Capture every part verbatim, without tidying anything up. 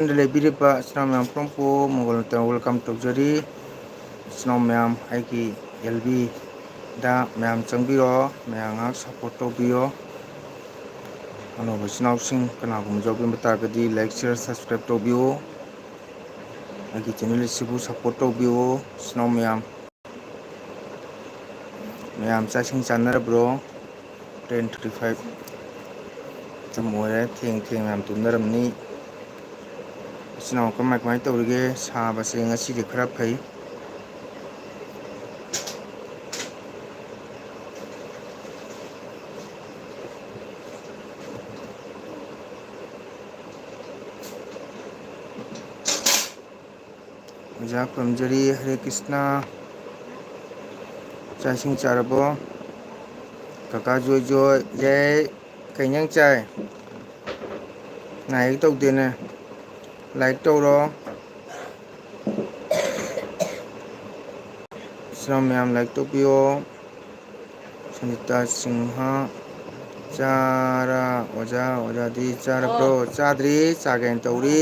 ꯗ ꯂꯩꯕꯤꯔꯤꯕ ꯏꯆꯤꯟ ꯏꯅꯥꯎ ꯃꯌꯥꯝ ꯄꯨꯝꯅꯃꯛꯄꯨ ꯃꯪꯒꯣꯜ ꯅꯨꯡꯇꯥꯏ welcome ꯇꯧꯖꯔꯤ꯫ ꯏꯆꯤꯟ ꯏꯅꯥꯎ ꯃꯌꯥꯝ ꯑꯩꯒꯤ L B ꯗ ꯃꯌꯥꯝ ꯆꯪꯕꯤꯔꯣ, ꯃꯌꯥꯝ ꯉꯥꯏꯍꯥꯛ support ꯇꯧꯕꯤꯌꯣ꯫ ꯑꯅꯧꯕ ꯏꯆꯤꯟ ꯏꯅꯥꯎꯁꯤꯡ ꯀꯅꯥꯒꯨꯝꯕ ꯌꯥꯎꯕꯤꯔꯝꯕ ꯇꯥꯔꯒꯗꯤ like, share, subscribe ꯇꯧꯕꯤꯌꯨ꯫ ꯑꯩꯒꯤ channel ꯑꯁꯤꯕꯨ support ꯇꯧꯕꯤꯌꯨ ꯏꯆꯤꯟ ꯏꯅꯥꯎ ꯃꯌꯥꯝ꯫ ꯃꯌꯥꯝ ꯆꯥꯛ ꯏꯁꯤꯡ ꯆꯥꯅꯔꯕ꯭ꯔꯣ? Ten thirty five ꯑꯗꯨꯝ ꯑꯣꯏꯔꯦ, ꯊꯦꯡ ꯊꯦꯡ ꯃꯌꯥꯝ ꯇꯨꯝꯅꯔꯝꯅꯤ꯫ ꯏꯆꯤꯟ ꯏꯅꯥꯎ ꯀꯃꯥꯏ ꯀꯃꯥꯏ ꯇꯧꯔꯤꯒꯦ? ꯁꯥꯕꯁꯦ ꯉꯁꯤꯗꯤ ꯈꯔ ꯐꯩ꯫ ꯑꯣꯖꯥ ꯈꯨꯔꯨꯝꯖꯔꯤ, ꯍꯔꯦ ꯀ꯭ꯔꯤꯁꯅ꯫ ꯆꯥꯛ ꯏꯁꯤꯡ ꯆꯥꯔꯕꯣ? ꯀꯀꯥ ꯖꯣꯏ ꯖꯣꯏ, ꯌꯥꯏ꯫ ꯀꯩ ꯏꯟꯖꯥꯡ ꯆꯥꯏ? ꯂꯥꯏꯛ ꯇꯧꯗꯦꯅꯦ꯫ ꯂꯥꯏꯛ ꯇꯧꯔꯣ꯫ ꯏꯆꯤꯟ ꯏꯅꯥꯎ ꯃꯌꯥꯝ ꯂꯥꯏꯛ ꯇꯧꯕꯤꯌꯣ꯫ ꯁꯨꯅꯤꯇꯥ ꯁꯤꯡꯍ, ꯆꯥꯔ, ꯑꯣꯖꯥ, ꯑꯣꯖꯥꯗꯤ ꯆꯥꯔꯕ꯭ꯔꯣ? ꯆꯥꯗ꯭ꯔꯤ, ꯆꯥꯒꯦꯅ ꯇꯧꯔꯤ꯫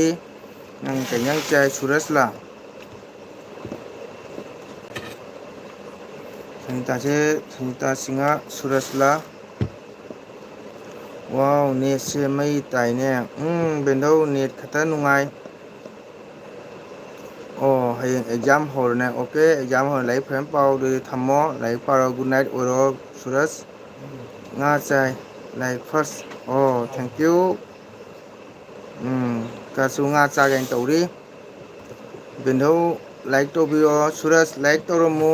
ꯅꯪ ꯀꯩ ꯏꯟꯖꯥꯡ ꯆꯥꯏ, ꯁꯨꯔꯖꯂꯥ? ꯁꯨꯅꯤꯇꯥꯁꯦ, ꯁꯨꯅꯤꯇꯥ ꯁꯤꯡꯍ, ꯁꯨꯔꯖꯂꯥ? ꯋꯥꯎ, ꯅꯦꯠꯁꯦ ꯃꯩ ꯇꯥꯏꯅꯦ꯫ ꯎꯝ, ꯕꯦꯟꯗꯧ, ꯅꯦꯠ ꯈꯛꯇ ꯅꯨꯡꯉꯥꯏ꯫ ꯑꯣ, ꯍꯌꯦꯡ exam ꯍꯧꯔꯅꯦ꯫ Okay, exam ꯍꯧꯔ ꯂꯥꯏꯔꯤꯛ ꯐꯖꯅ ꯄꯥꯎ꯫ ꯑꯗꯨꯗꯤ ꯊꯝꯃꯣ, ꯂꯥꯏꯔꯤꯛ ꯄꯥꯔꯣ꯫ Good night ꯑꯣꯏꯔꯣ, ꯁꯨꯔꯖ꯫ ꯉꯥ ꯆꯥꯏ, ꯂꯥꯏꯔꯤꯛ first꯫ ꯑꯣ, thank you꯫ ꯎꯝ, ꯀꯁꯨ ꯉꯥ ꯆꯥꯒꯦꯅ ꯇꯧꯔꯤ꯫ ꯕꯦꯟꯗꯧ, ꯂꯥꯏꯛ ꯇꯧꯕꯤꯌꯣ꯫ ꯁꯨꯔꯖ, ꯂꯥꯏꯛ ꯇꯧꯔꯝꯃꯨ꯫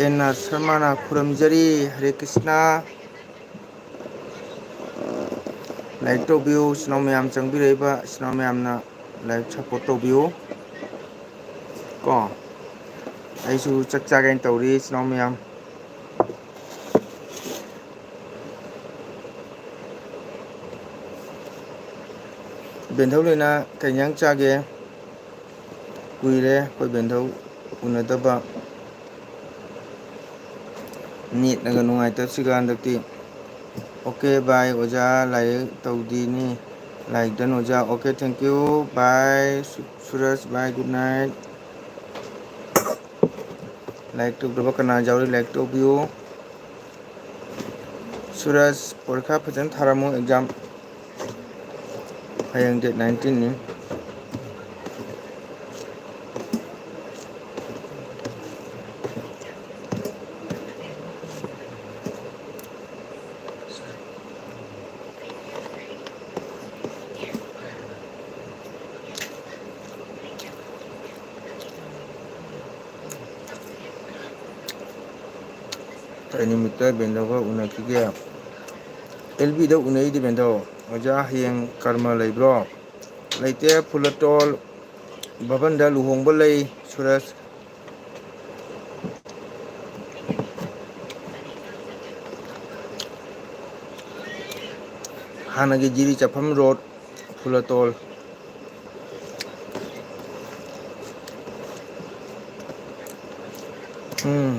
ꯑꯦꯟ ꯑꯥꯔ ꯁꯔꯃꯅ ꯈꯨꯔꯨꯝꯖꯔꯤ꯫ ꯍꯔꯦ ꯀ꯭ꯔꯤꯁꯅ꯫ ꯂꯥꯏꯛ ꯇꯧꯕꯤꯌꯨ, ꯏꯆꯤꯟ ꯏꯅꯥꯎ ꯃꯌꯥꯝ ꯆꯪꯕꯤꯔꯛꯏꯕ ꯏꯆꯤꯟ ꯏꯅꯥꯎ ꯃꯌꯥꯝꯅ꯫ ꯂꯥꯏꯛ support ꯇꯧꯕꯤꯌꯨ ꯀꯣ꯫ ꯑꯩꯁꯨ ꯆꯥꯛ ꯆꯥꯒꯦꯅ ꯇꯧꯔꯤ, ꯏꯆꯤꯟ ꯏꯅꯥꯎ ꯃꯌꯥꯝ꯫ ꯕꯦꯟꯊꯧ ꯂꯣꯏꯅ ꯀꯩ ꯏꯟꯖꯥꯡ ꯆꯥꯒꯦ? ꯀꯨꯏꯔꯦ ꯑꯩꯈꯣꯏ ꯕꯦꯟꯊꯧ ꯎꯅꯗꯕ꯫ ꯅꯦꯠꯅꯒ ꯅꯨꯡꯉꯥꯏꯇꯕꯁꯤꯒ ꯍꯟꯗꯛꯇꯤ꯫ Okay, bye, ꯑꯣꯖꯥ, ꯂꯥꯏꯔꯤꯛ ꯇꯧꯗꯤꯅꯤ꯫ Like done, ꯑꯣꯖꯥ꯫ Okay, thank you, bye, ꯁꯨ-, ꯁꯨꯔꯖ, bye, good night꯫ Like ꯇꯧꯗꯕ ꯀꯅꯥ ꯌꯥꯎꯔꯤ? Like ꯇꯧꯕꯤꯌꯨ꯫ ꯁꯨꯔꯖ, ꯄꯔꯤꯈꯥ ꯐꯖꯅ ꯊꯥꯔꯝꯃꯨ, exam꯫ ꯍꯌꯦꯡ date nineteenꯅꯤ꯫ ꯀꯔꯤ ꯅꯨꯃꯤꯠꯇ ꯕꯦꯟꯗꯧꯒ ꯎꯅꯈꯤꯒꯦ? ꯑꯦꯜ ꯕꯤꯗ ꯎꯅꯩꯗꯤ ꯕꯦꯟꯗꯧ꯫ ꯑꯣꯖꯥ, ꯍꯌꯦꯡ ꯀꯔꯃ ꯂꯩꯕ꯭ꯔꯣ? ꯂꯩꯇꯦ, ꯐꯨꯂꯇꯣꯜ ꯚꯕꯟꯗ ꯂꯨꯍꯣꯡꯕ ꯂꯩ, ꯁꯨꯔꯖ꯫ ꯍꯥꯟꯅꯒꯤ ꯖꯤꯔꯤ ꯆꯠꯐꯝ ꯔꯣꯗ, ꯐꯨꯂꯇꯣꯜ꯫ ꯎꯝ,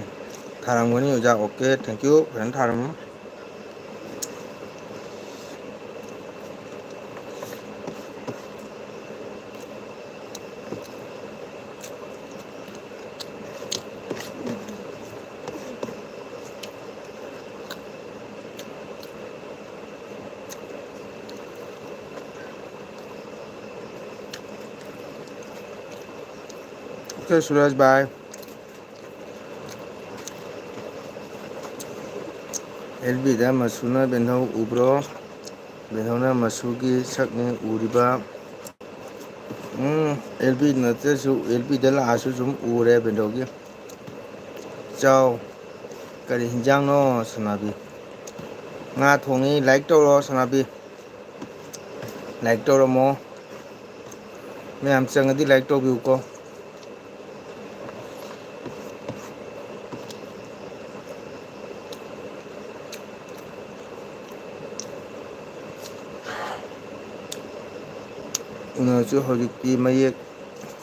ꯊꯥꯔꯝꯒꯅꯤ ꯑꯣꯖꯥ꯫ Okay, thank you, ꯐꯖꯅ ꯊꯥꯔꯝꯃꯨ꯫ Okay, ꯁꯨꯔꯖ, bye꯫ ꯑꯦꯜ ꯕꯤꯗ ꯃꯁꯨꯅ ꯕꯦꯟꯙꯧ ꯎꯕ꯭ꯔꯣ? ꯕꯦꯟꯙꯧꯅ ꯃꯁꯨꯒꯤ ꯁꯛꯅꯤ ꯎꯔꯤꯕ꯫ ꯎꯝ, ꯑꯦꯜ ꯕꯤ ꯅꯠꯇ꯭ꯔꯁꯨ, ꯑꯦꯜ ꯕꯤꯗ ꯂꯥꯛꯑꯁꯨ ꯁꯨꯝ ꯎꯔꯦ ꯕꯦꯟꯙꯧꯒꯤ꯫ ꯆꯥꯎ꯫ ꯀꯔꯤ ꯍꯤꯟꯖꯥꯡꯅꯣ, ꯁꯅꯥꯕꯤ? ꯉꯥ ꯊꯣꯡꯉꯤ꯫ Like ꯇꯧꯔꯣ, ꯁꯅꯥꯕꯤ꯫ Like ꯇꯧꯔꯝꯃꯣ꯫ ꯃꯌꯥꯝ ꯆꯪꯉꯗꯤ like ꯇꯧꯕꯤꯌꯨꯀꯣ꯫ ꯎꯅꯔꯁꯨ ꯍꯧꯖꯤꯛꯇꯤ ꯃꯌꯦꯛ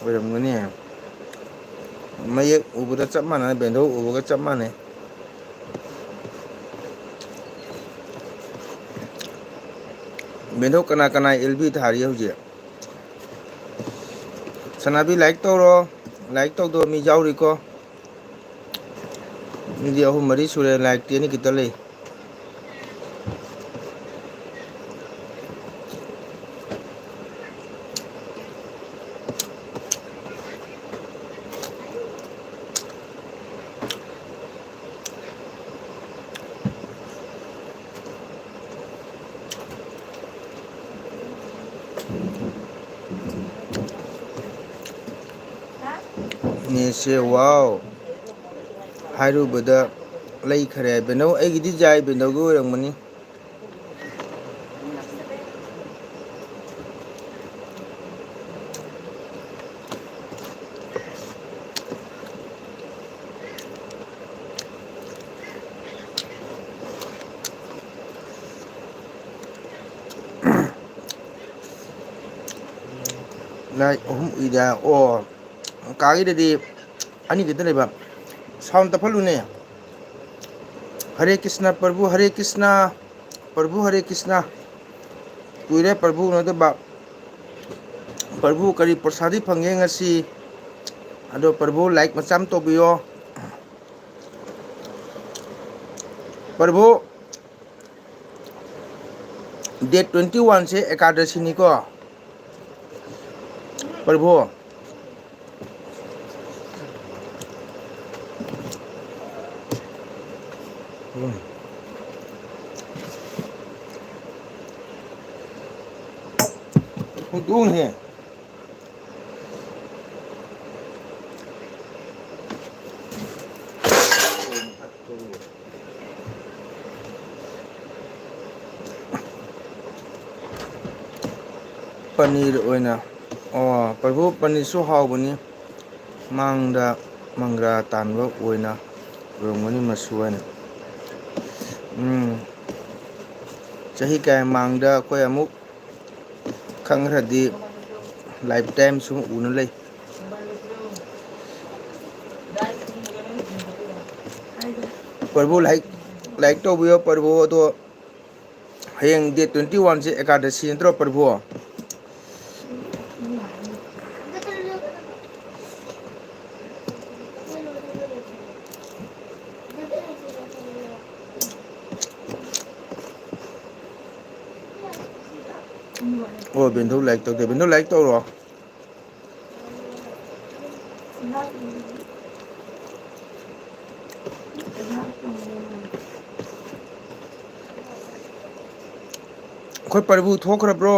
ꯑꯣꯏꯔꯝꯒꯅꯤ꯫ ꯃꯌꯦꯛ ꯎꯕꯗ ꯆꯞ ꯃꯥꯟꯅꯩ, ꯕꯦꯟꯙꯧ ꯎꯕꯒ ꯆꯞ ꯃꯥꯟꯅꯩ꯫ ꯃꯦꯟꯗꯧ ꯀꯅꯥ ꯀꯅꯥ ꯑꯦꯜ ꯕꯤ ꯊꯥꯔꯤ ꯍꯧꯖꯤꯛ? ꯁꯅꯥꯕꯤ, ꯂꯥꯏꯛ ꯇꯧꯔꯣ꯫ ꯂꯥꯏꯛ ꯇꯧꯗꯕ ꯃꯤ ꯌꯥꯎꯔꯤꯀꯣ꯫ ꯃꯤꯗꯤ ꯑꯍꯨꯝ ꯃꯔꯤ ꯁꯨꯔꯦ, ꯂꯥꯏꯛꯇꯤ ꯑꯅꯤ ꯈꯤꯇ ꯂꯩ꯫ ꯅꯦꯁꯦ, ꯋꯥꯎ꯫ ꯍꯥꯏꯔꯨꯕꯗ ꯂꯩꯈꯔꯦ꯫ ꯕꯦꯅꯧ, ꯑꯩꯒꯤꯗꯤ ꯖꯥꯏ, ꯕꯦꯅꯧꯒꯤ ꯑꯣꯏꯔꯝꯒꯅꯤ꯫ ꯂꯥꯏꯛ ꯑꯍꯨꯝ ꯎꯏꯗ꯫ ꯑꯣ, ꯀꯥꯒꯤꯗꯗꯤ ꯑꯅꯤ ꯈꯛꯇ ꯂꯩꯕ꯫ ꯁꯥꯎꯟ ꯇꯞꯍꯜꯂꯨꯅꯦ꯫ ꯍꯔꯦ ꯀ꯭ꯔꯤꯁꯅ ꯄ꯭ꯔꯚꯨ, ꯍꯔꯦ ꯀ꯭ꯔꯤꯁꯅ ꯄ꯭ꯔꯚꯨ, ꯍꯔꯦ ꯀ꯭ꯔꯤꯁꯅ꯫ ꯀꯨꯏꯔꯦ ꯄ꯭ꯔꯚꯨ ꯎꯅꯗꯕ꯫ ꯄ꯭ꯔꯚꯨ, ꯀꯔꯤ ꯄ꯭ꯔꯁꯥꯗꯤ ꯐꯪꯉꯦ ꯉꯁꯤ? ꯑꯗꯣ ꯄ꯭ꯔꯚꯨ, ꯂꯥꯏꯛ ꯃꯆꯥ ꯑꯃ ꯇꯧꯕꯤꯌꯣ꯫ ꯄ꯭ꯔꯚꯨ, ꯗꯦꯠ ꯇ꯭ꯋꯦꯟꯇꯤ ꯋꯥꯟꯁꯦ ꯑꯦꯀꯥꯗꯁꯤꯅꯤꯀꯣ꯫ ꯄ꯭ꯔꯚꯨ꯫ ꯎꯝ꯫ ꯍꯧꯗꯣꯡꯁꯦ꯫ ꯄꯅꯤꯔ ꯑꯣꯏꯅ, ꯑꯣ, ꯄ꯭ꯔꯚꯨ, ꯄꯅꯤꯔꯁꯨ ꯍꯥꯎꯕꯅꯤ꯫ ꯃꯥꯡꯗ ꯃꯪꯒ꯭ꯔꯥ ꯇꯥꯟꯕ ꯑꯣꯏꯅ ꯑꯣꯏꯔꯝꯒꯅꯤ ꯃꯁꯨ ꯍꯥꯏꯅ꯫ ꯎꯝ꯫ ꯆꯍꯤ ꯀꯌꯥ ꯃꯥꯡꯗ ꯑꯩꯈꯣꯏ ꯑꯃꯨꯛ ꯈꯪꯈ꯭ꯔꯗꯤ ꯂꯥꯏꯐ ꯇꯥꯏꯝ ꯁꯨꯝ ꯎꯅ ꯂꯩ꯫ ꯄ꯭ꯔꯚꯨ, ꯂꯥꯏꯛ, ꯂꯥꯏꯛ ꯇꯧꯕꯤꯌꯣ ꯄ꯭ꯔꯚꯨ, ꯑꯗꯣ ꯍꯌꯦꯡ date twenty one ꯁꯦ ꯑꯦꯀꯥꯗꯁꯤ ꯅꯠꯇ꯭ꯔꯣ, ꯄ꯭ꯔꯚꯨ? ꯑꯣ, ꯕꯦꯟꯗꯧ like ꯇꯧꯗꯦ꯫ ꯕꯦꯟꯗꯧ like ꯇꯧꯔꯣ꯫ ꯑꯩꯈꯣꯏ ꯄ꯭ꯔꯚꯨ ꯊꯣꯛꯈ꯭ꯔꯕ꯭ꯔꯣ?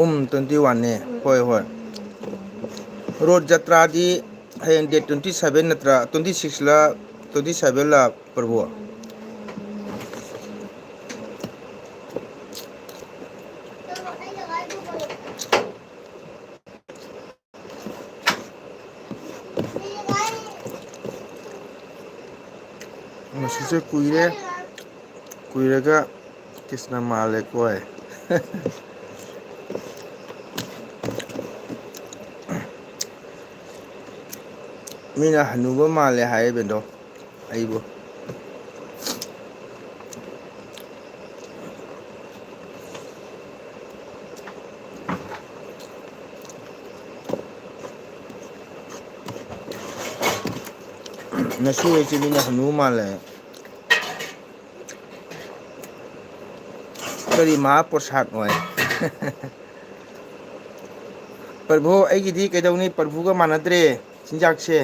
ꯎꯝ, twenty one ꯅꯦ꯫ ꯍꯣꯏ, ꯍꯣꯏ꯫ ꯔꯣꯠ ꯖꯇ꯭ꯔꯥꯗꯤ ꯍꯌꯦꯡ date twenty seven ꯅꯠꯇ꯭ꯔꯥ? Twenty six ꯂ, twenty seven ꯂ, ꯄ꯭ꯔꯚꯨ? ꯃꯁꯤꯁꯦ ꯀꯨꯏꯔꯦ, ꯀꯨꯏꯔꯒ ꯀ꯭ꯔꯤꯁꯅ ꯃꯥꯜꯂꯦ ꯀꯣꯏ꯫ ꯃꯤꯅ ꯍꯅꯨꯕ ꯃꯥꯜꯂꯦ ꯍꯥꯏꯌꯦ ꯕꯦꯟꯗꯣ ꯑꯩꯕꯨ꯫ ꯅꯁꯨ ꯑꯩꯁꯦ ꯃꯤꯅ ꯍꯅꯨ ꯃꯥꯜꯂꯦ꯫ ꯀꯔꯤ ꯃꯍꯥꯄ꯭ꯔꯁꯥꯗ ꯑꯣꯏ꯫ ꯄ꯭ꯔꯚꯨ, ꯑꯩꯒꯤꯗꯤ ꯀꯩꯗꯧꯅꯤ, ꯄ꯭ꯔꯚꯨꯒ ꯃꯥꯟꯅꯗ꯭ꯔꯦ ꯆꯤꯟꯖꯥꯛꯁꯦ꯫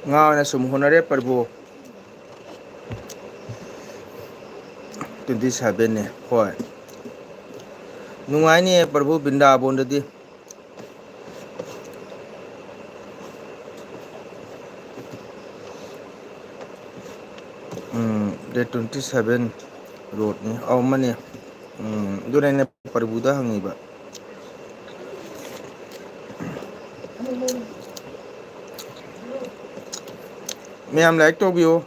ꯉꯥ ꯑꯣꯏꯅ ꯁꯨꯝ ꯍꯣꯠꯅꯔꯦ ꯄ꯭ꯔꯚꯨ꯫ Twenty seven ꯅꯦ, ꯍꯣꯏ꯫ ꯅꯨꯡꯉꯥꯏꯅꯤꯌꯦ ꯄ꯭ꯔꯚꯨ ꯕ꯭ꯔꯤꯟꯗꯥꯕꯣꯟꯗꯗꯤ꯫ ꯎꯝ, date twenty seven ꯔꯣꯠꯅꯤ꯫ ꯑꯧ, ꯑꯃꯅꯤ꯫ ꯎꯝ, ꯑꯗꯨꯅ ꯑꯩꯅ ꯄ꯭ꯔꯚꯨꯗ ꯍꯪꯉꯤꯕ꯫ ꯃꯌꯥꯝ like ꯇꯧꯕꯤꯌꯨ꯫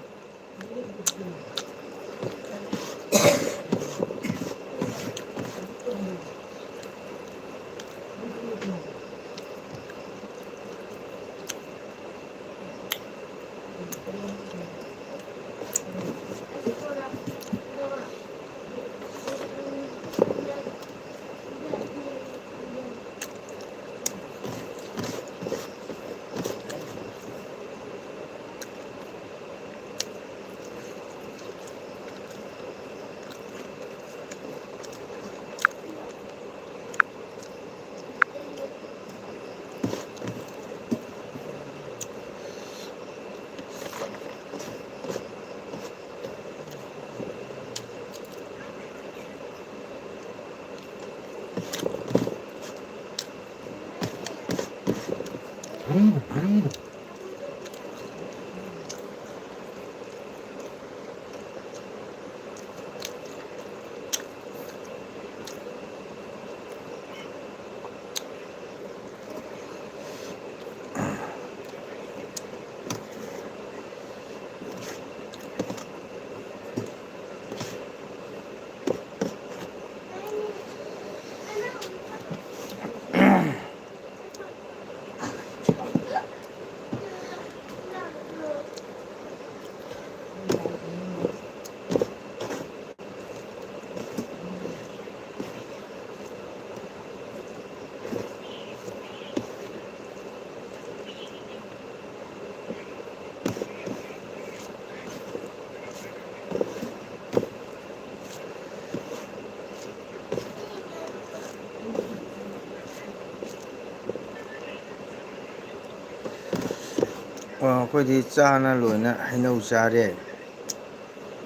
ꯑꯣ, ꯑꯩꯈꯣꯏꯗꯤ ꯆꯥꯅ ꯂꯣꯏꯅ ꯍꯩꯅꯧ ꯆꯥꯔꯦ꯫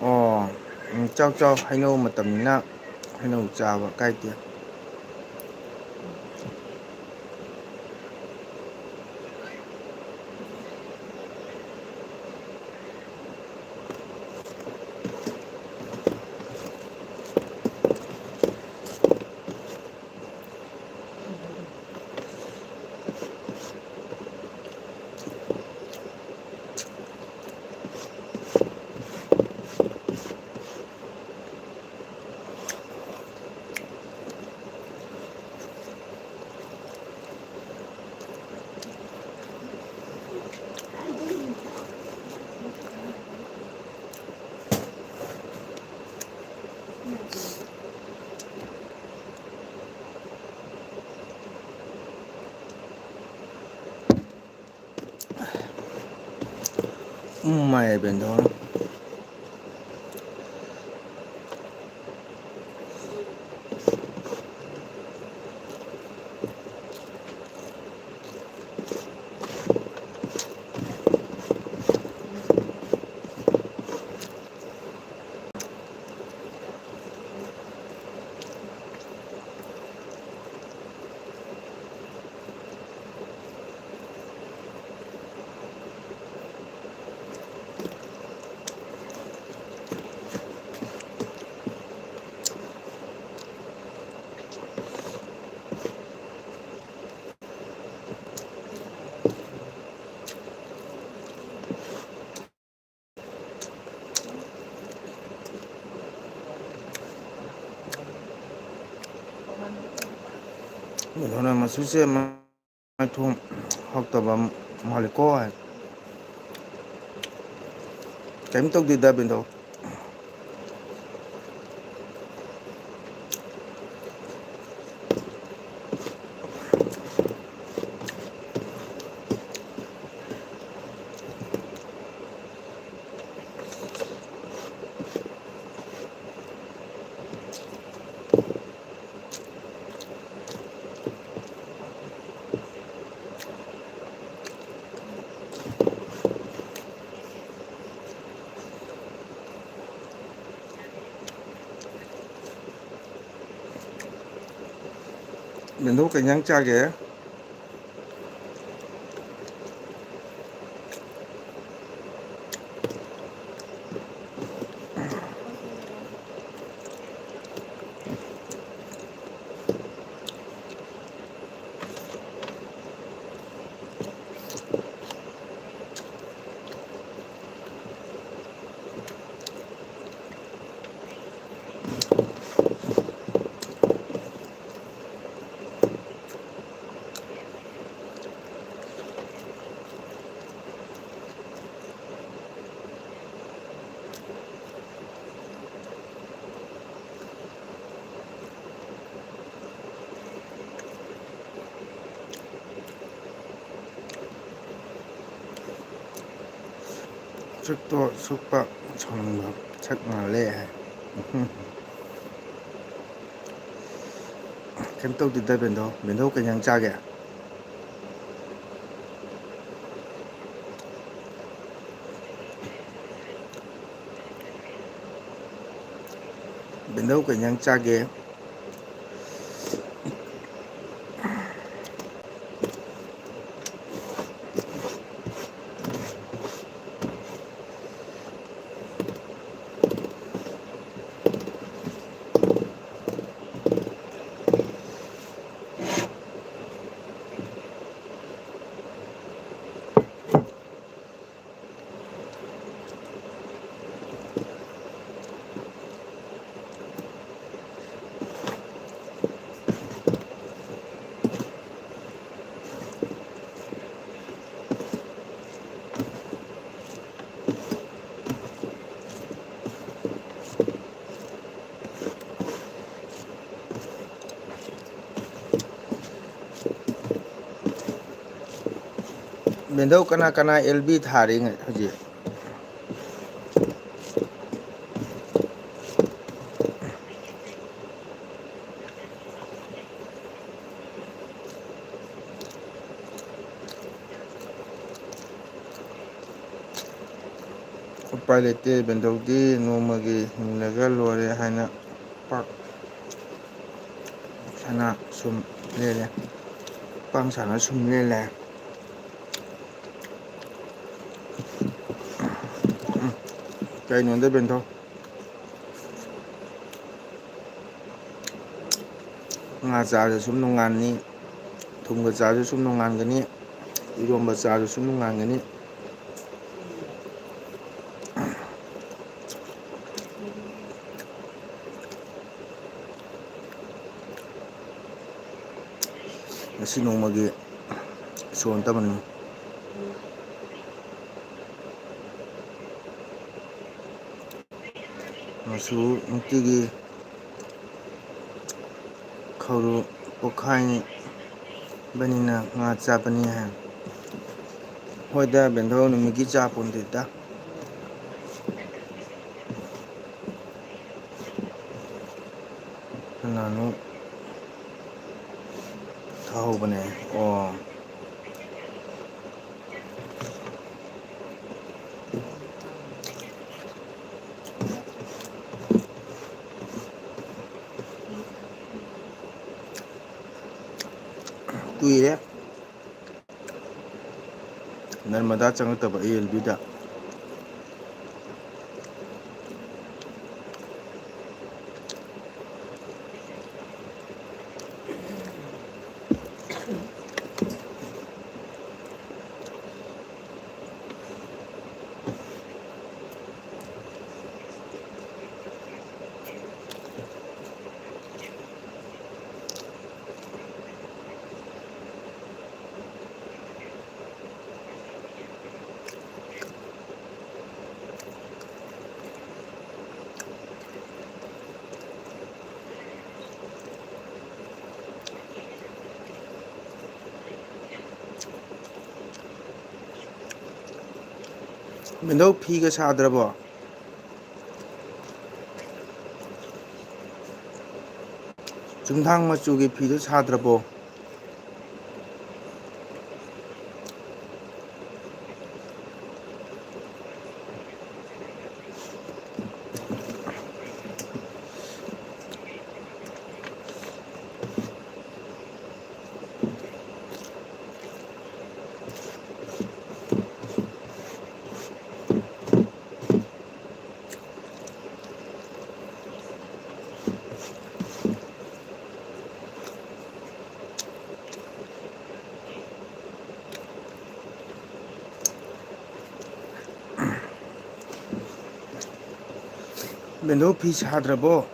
ꯑꯣ, ꯎꯝ, ꯆꯥꯎ ꯆꯥꯎ, ꯍꯩꯅꯧ ꯃꯇꯝꯅꯤꯅ ꯍꯩꯅꯧ ꯆꯥꯕ ꯀꯥꯏꯗꯦ꯫ ꯎꯝ, ꯃꯥꯏ ꯕꯦꯟꯗꯣ꯫ ꯃꯁꯤꯁꯦ ꯃꯥꯏꯊꯣꯡ ꯍꯛꯇꯕ ꯃꯥꯜꯂꯤꯀꯣ ꯍꯥꯏ꯫ ꯀꯩꯝ ꯇꯧꯗꯦꯗ ꯕꯦꯟꯗꯣ꯫ ꯕꯦꯟꯗꯣ ꯀꯩ ꯏꯟꯖꯥꯡ ꯆꯥꯒꯦ? ꯁꯛꯇꯣ ꯁꯨꯛꯄ ꯁꯥꯎꯅꯤꯡꯕ ꯁꯛ ꯃꯥꯜꯂꯦ ꯍꯥꯏ꯫ ꯎꯝ꯫ ꯀꯩꯝ ꯇꯧꯗꯦꯗ ꯕꯦꯟꯗꯧ꯫ ꯕꯦꯟꯗꯧ ꯀꯩ ꯏꯟꯖꯥꯡ ꯆꯥꯒꯦ? ꯕꯦꯟꯗꯧ ꯀꯩ ꯏꯟꯖꯥꯡ ꯆꯥꯒꯦ? ꯕꯦꯟꯗꯧ, ꯀꯅꯥ ꯀꯅꯥ ꯑꯦꯜ ꯕꯤ ꯊꯥꯔꯤ ꯍꯧꯖꯤꯛ? ꯎꯄꯥꯏ ꯂꯩꯇꯦ ꯕꯦꯟꯗꯧꯗꯤ, ꯅꯣꯡꯃꯒꯤ ꯍꯤꯡꯂꯒ ꯂꯣꯏꯔꯦ ꯍꯥꯏꯅ ꯄꯥꯛ ꯁꯅꯥ ꯁꯨꯝ ꯂꯦꯜꯂꯦ꯫ ꯄꯥꯡ ꯁꯥꯟꯅ ꯁꯨꯝ ꯂꯦꯜꯂꯦ꯫ ꯎꯝ꯫ ꯀꯩꯅꯣꯗ ꯕꯦꯟꯊꯧ? ꯉꯥ ꯆꯥꯔꯁꯨ ꯁꯨꯝ ꯅꯣꯡꯉꯥꯟꯅꯤ, ꯊꯨꯝꯒ ꯆꯥꯔꯁꯨ ꯁꯨꯝ ꯅꯣꯡꯉꯥꯟꯒꯅꯤ, ꯏꯔꯣꯝꯕ ꯆꯥꯔꯁꯨ ꯁꯨꯝ ꯅꯣꯡꯉꯥꯟꯒꯅꯤ꯫ ꯉꯁꯤ ꯅꯣꯡꯃꯒꯤ ꯏꯁꯣꯔ ꯅꯠꯇꯕꯅꯤ꯫ ꯃꯆꯨ ꯅꯨꯡꯇꯤꯒꯤ ꯈꯧꯔꯨ ꯄꯣꯛꯈꯥꯏꯕꯅꯤꯅ ꯉꯥ ꯆꯥꯕꯅꯤ ꯍꯥꯏ꯫ ꯍꯣꯏꯗ ꯕꯦꯟꯗꯧ, ꯅꯨꯃꯤꯠꯀꯤ ꯆꯥ ꯄꯣꯟꯗꯦꯗ꯫ ꯀꯅꯥꯅꯣ ꯊꯥꯍꯧꯕꯅꯦ꯫ ꯑꯣ꯫ ꯀꯨꯏꯔꯦ꯫ ꯅꯔꯃꯗꯥ ꯆꯪꯉꯛꯇꯕ ꯑꯦ ꯑꯦꯜ ꯕꯤꯗ꯫ ꯃꯤꯅꯧ, ꯐꯤꯒ ꯁꯥꯗ꯭ꯔꯕꯣ? ꯆꯨꯝꯊꯥꯡ ꯃꯆꯨꯒꯤ ꯐꯤꯗꯨ ꯁꯥꯗ꯭ꯔꯕꯣ? ꯕꯦꯟꯗꯧ, ꯐꯤ ꯁꯥꯗ꯭ꯔꯕꯣ?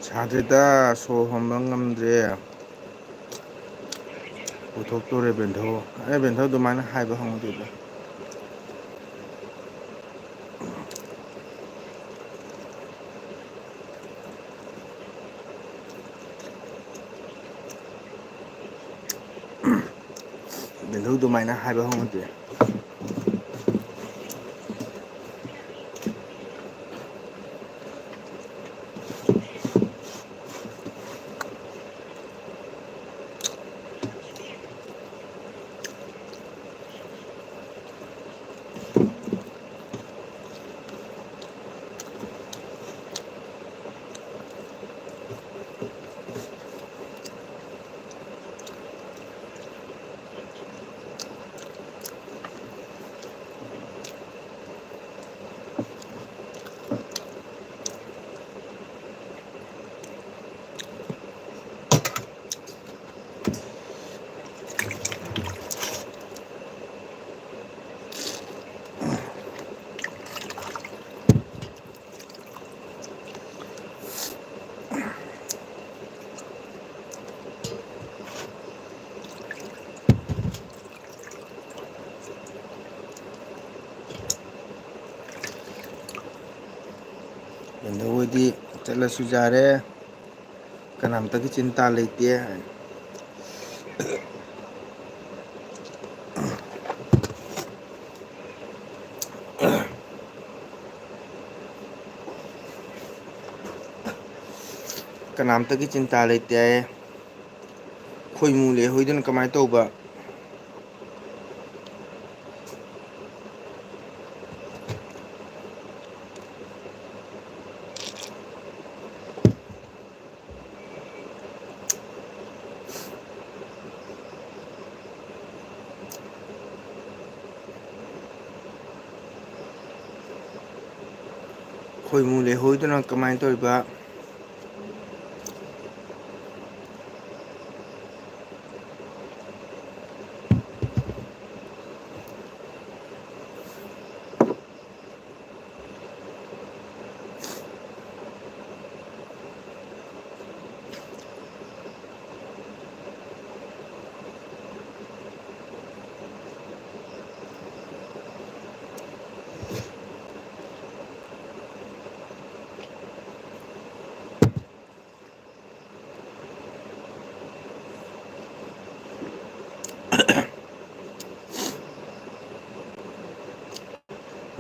ꯁꯥꯗ꯭ꯔꯦꯗ, ꯁꯣꯔ ꯍꯣꯟꯕ ꯉꯝꯗ꯭ꯔꯦ꯫ ꯄꯨꯊꯣꯛꯇꯣꯔꯦ ꯕꯦꯟꯊꯧ꯫ ꯑꯦ, ꯕꯦꯟꯊꯧ, ꯑꯗꯨꯃꯥꯏꯅ ꯍꯥꯏꯕ ꯍꯧꯅꯗꯦꯗ꯫ ꯑꯗꯨ ꯑꯗꯨꯃꯥꯏꯅ ꯍꯥꯏꯕ ꯍꯧꯅꯗꯦ꯫ ꯀꯩꯅꯣ, ꯍꯣꯏꯗꯤ ꯆꯠꯂꯁꯨ ꯌꯥꯔꯦ, ꯀꯅꯥꯝꯇꯒꯤ ꯆꯤꯟꯇꯥ ꯂꯩꯇꯦ꯫ ꯀꯅꯥꯝꯇꯒꯤ ꯆꯤꯟꯇꯥ ꯂꯩꯇꯦ꯫ ꯈꯣꯏꯃꯨ ꯂꯩꯍꯧꯗꯅ ꯀꯃꯥꯏꯅ ꯇꯧꯕ? ꯈꯣꯏꯃꯨ ꯂꯩꯍꯧꯗꯅ ꯀꯃꯥꯏꯅ ꯇꯧꯔꯤꯕ?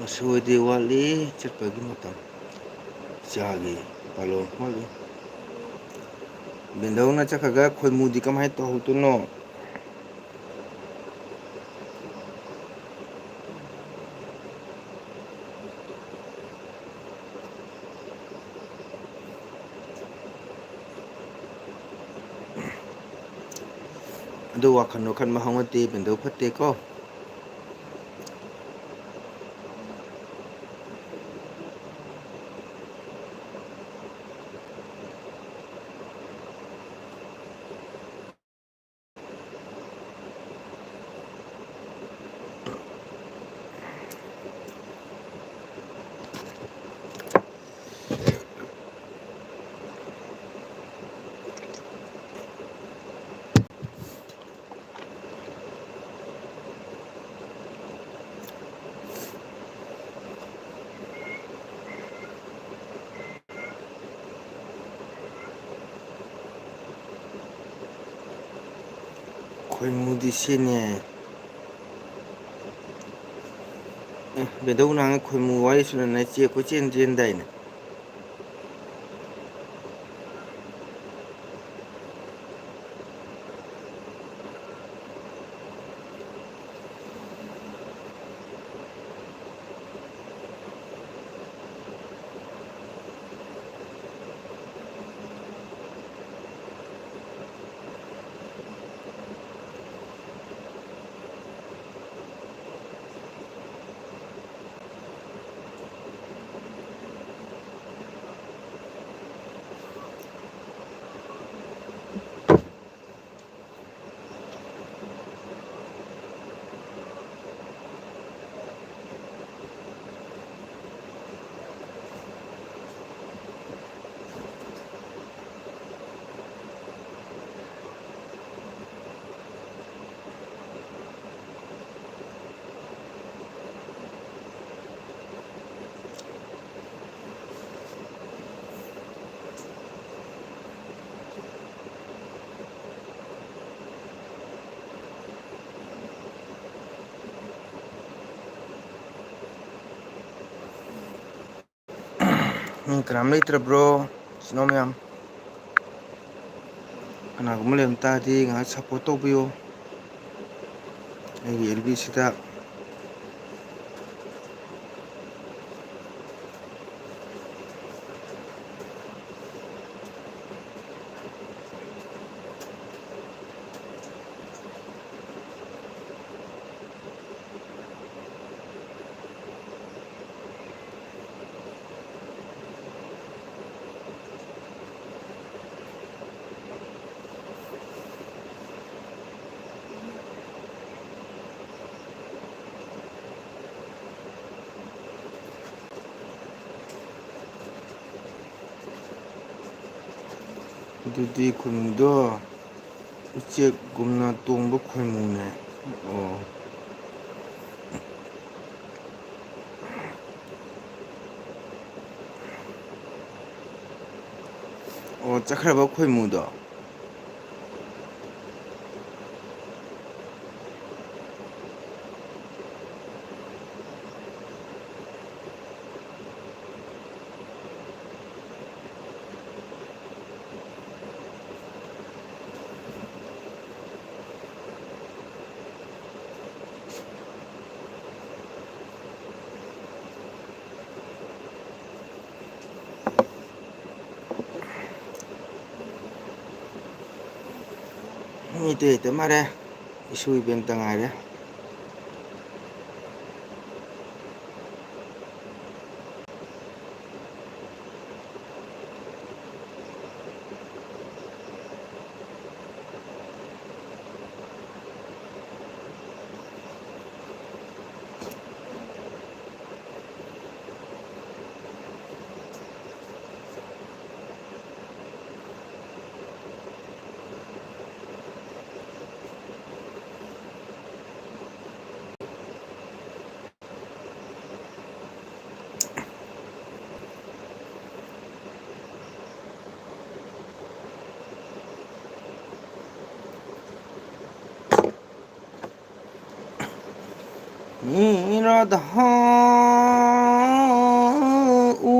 ꯃꯁꯤꯗꯤ ꯋꯥꯠꯂꯤ ꯆꯠꯄꯒꯤ ꯃꯇꯝ꯫ ꯏꯆꯥꯒꯤ ꯄꯥꯂꯣꯟ ꯋꯥꯠꯂꯤ꯫ ꯕꯦꯟꯗꯧꯅ ꯆꯠꯈ꯭ꯔꯒ ꯈꯣꯏꯃꯨꯗꯤ ꯀꯃꯥꯏꯅ ꯇꯧꯍꯧꯗꯣꯏꯅꯣ? ꯑꯗꯨ ꯋꯥꯈꯜ ꯋꯥꯈꯜ ꯃꯍꯥꯎ ꯅꯠꯇꯦ, ꯕꯦꯟꯗꯧ ꯐꯠꯇꯦꯀꯣ꯫ ꯈꯣꯏꯃꯨꯗꯤ ꯁꯤꯅꯦ꯫ ꯑꯦ, ꯕꯦꯗꯧ ꯅꯍꯥꯟ ꯈꯣꯏꯃꯨ ꯋꯥꯔꯤ ꯁꯥꯟꯅꯅ ꯆꯦ ꯀꯣꯏꯆꯦꯟ ꯆꯦꯟꯗꯥꯏꯅꯦ꯫ ꯎꯝ, ꯀꯅꯥꯝ ꯂꯩꯇ꯭ꯔꯕ꯭ꯔꯣ? ꯏꯆꯤꯟ ꯏꯅꯥꯎ ꯃꯌꯥꯝ, ꯀꯅꯥꯒꯨꯝꯕ ꯂꯩꯔꯝ ꯇꯥꯔꯗꯤ ꯉꯥꯏꯍꯥꯛ support ꯇꯧꯕꯤꯌꯨ ꯑꯩꯒꯤ L B ꯁꯤꯗ꯫ ꯑꯗꯨꯗꯤ ꯈꯨꯅꯨꯗꯣ ꯎꯆꯦꯛꯒꯨꯝꯅ ꯇꯣꯡꯕ ꯈꯣꯏꯃꯨꯅꯦ꯫ ꯑꯣ꯫ ꯑꯣ, ꯆꯠꯈ꯭ꯔꯕ ꯈꯣꯏꯃꯨꯗꯣ꯫ ꯃꯤ ꯏꯇꯩ ꯂꯩꯇ ꯃꯥꯜꯂꯦ꯫ ꯏꯁꯨ ꯏꯕꯦꯟꯇ ꯉꯥꯏꯔꯦ꯫ ꯏꯔꯥꯗ ꯎ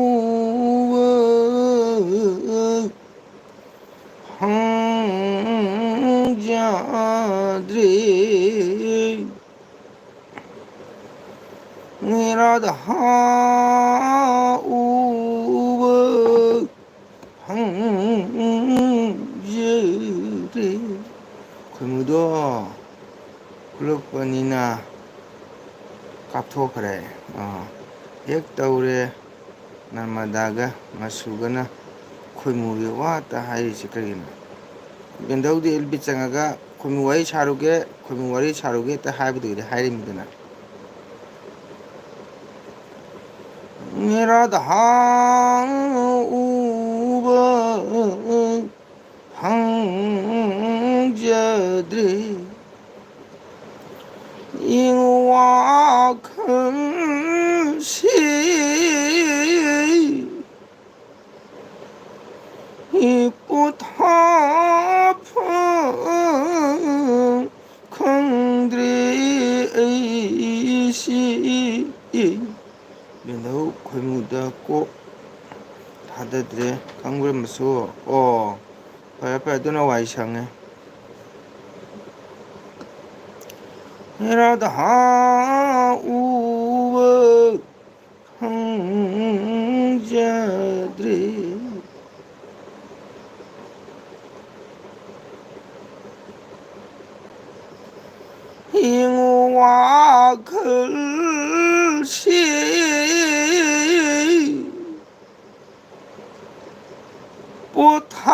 ꯔꯥꯙꯥ ꯎꯕ ꯐꯪꯖꯗ꯭ꯔꯦ꯫ ꯈꯣꯏꯃꯨꯗꯣ ꯈꯨꯂꯛꯄꯅꯤꯅ ꯀꯥꯞꯊꯣꯛꯈ꯭ꯔꯦ꯫ ꯑꯥ, ꯍꯦꯛ ꯇꯧꯔꯦ꯫ ꯅꯔꯃꯗꯥꯒ ꯃꯁꯨꯒꯅ ꯈꯣꯏꯃꯨꯒꯤ ꯋꯥꯇ ꯍꯥꯏꯔꯤꯁꯤ ꯀꯔꯤꯒꯤꯅꯣ? ꯕꯦꯟꯗꯧꯗꯤ ꯑꯦꯜ ꯕꯤ ꯆꯪꯉꯒ "ꯈꯣꯏꯃꯨ ꯋꯥꯔꯤ ꯁꯥꯔꯨꯒꯦ, ꯈꯣꯏꯃꯨ ꯋꯥꯔꯤ ꯁꯥꯔꯨꯒꯦ" ꯍꯦꯛꯇ ꯍꯥꯏꯕꯗꯨꯒꯤꯗꯤ ꯍꯥꯏꯔꯤꯃꯤꯗꯅ꯫ ꯔꯥꯙꯥ ꯎꯕ ꯐꯪꯖꯗ꯭ꯔꯦ꯫ ꯏꯪ ꯋꯥꯈꯜꯁꯤ ꯄꯣꯊꯥꯐꯝ ꯈꯪꯗ꯭ꯔꯦ ꯑꯩꯁꯤ꯫ ꯕꯦꯟꯗꯧ ꯈꯣꯏꯃꯨꯗ ꯀꯣꯛ ꯊꯥꯗꯗ꯭ꯔꯦ꯫ ꯈꯪꯕ꯭ꯔꯥ ꯃꯁꯨ? ꯑꯣ, ꯐꯔꯦ ꯐꯔꯦ, ꯑꯗꯨꯅ ꯋꯥꯏ ꯁꯪꯉꯦ꯫ ꯔꯥꯙꯥ ꯎꯕ ꯐꯪꯖꯗ꯭ꯔꯦ꯫ ꯏꯪ ꯋꯥꯈꯜꯁꯤ ꯄꯣꯊꯥꯐꯝ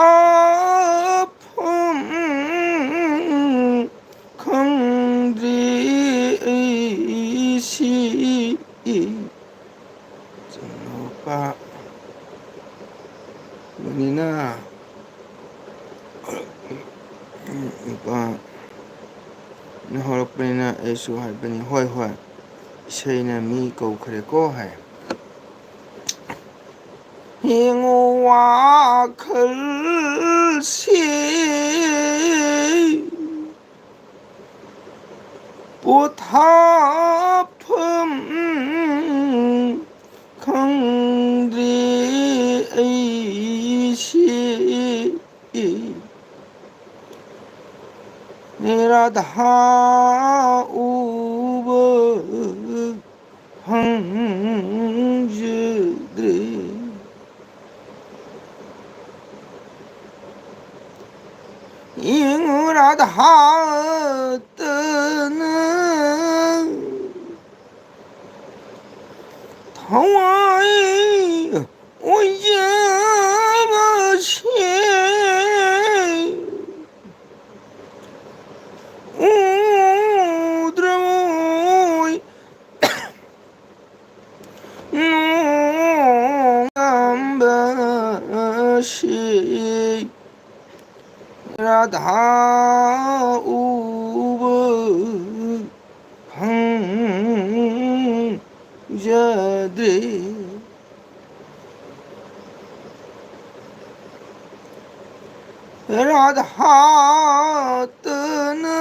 ꯈꯪꯗ꯭ꯔꯦ ꯑꯩꯁꯤ꯫ ꯏꯆꯤꯟꯅꯨꯄꯥ ꯕꯅꯤꯅ ꯅꯨꯄꯥ ꯅ ꯍꯧꯔꯛꯄꯅꯤꯅ ꯑꯩꯁꯨ ꯍꯥꯏꯕꯅꯤ꯫ ꯍꯣꯏ, ꯍꯣꯏ, ꯏꯁꯩꯅ ꯃꯤ ꯀꯧꯈ꯭ꯔꯦꯀꯣ ꯍꯥꯏ꯫ ꯌꯦꯡꯉꯨ ꯋꯥꯈꯜꯁꯤ ꯄꯣꯊꯥꯐꯝ ꯈꯪꯗ꯭ꯔꯦ ꯑꯩꯁꯤ꯫ ꯔꯥꯙꯥ ꯎꯕ ꯐꯪꯖꯗ꯭ꯔꯦ꯫ ꯌꯦꯡꯉꯨ ꯔꯥꯙꯥꯇꯅ ꯊꯋꯥꯏ ꯑꯣꯏꯖꯕꯁꯦ ꯎꯗ꯭ꯔꯕꯣꯏ ꯅꯣꯡꯉꯥꯟꯕꯁꯤ꯫ ꯔꯥꯙꯥ ꯎꯕ ꯐꯪꯖꯗ꯭ꯔꯦ꯫ ꯔꯥꯙꯥꯇꯅ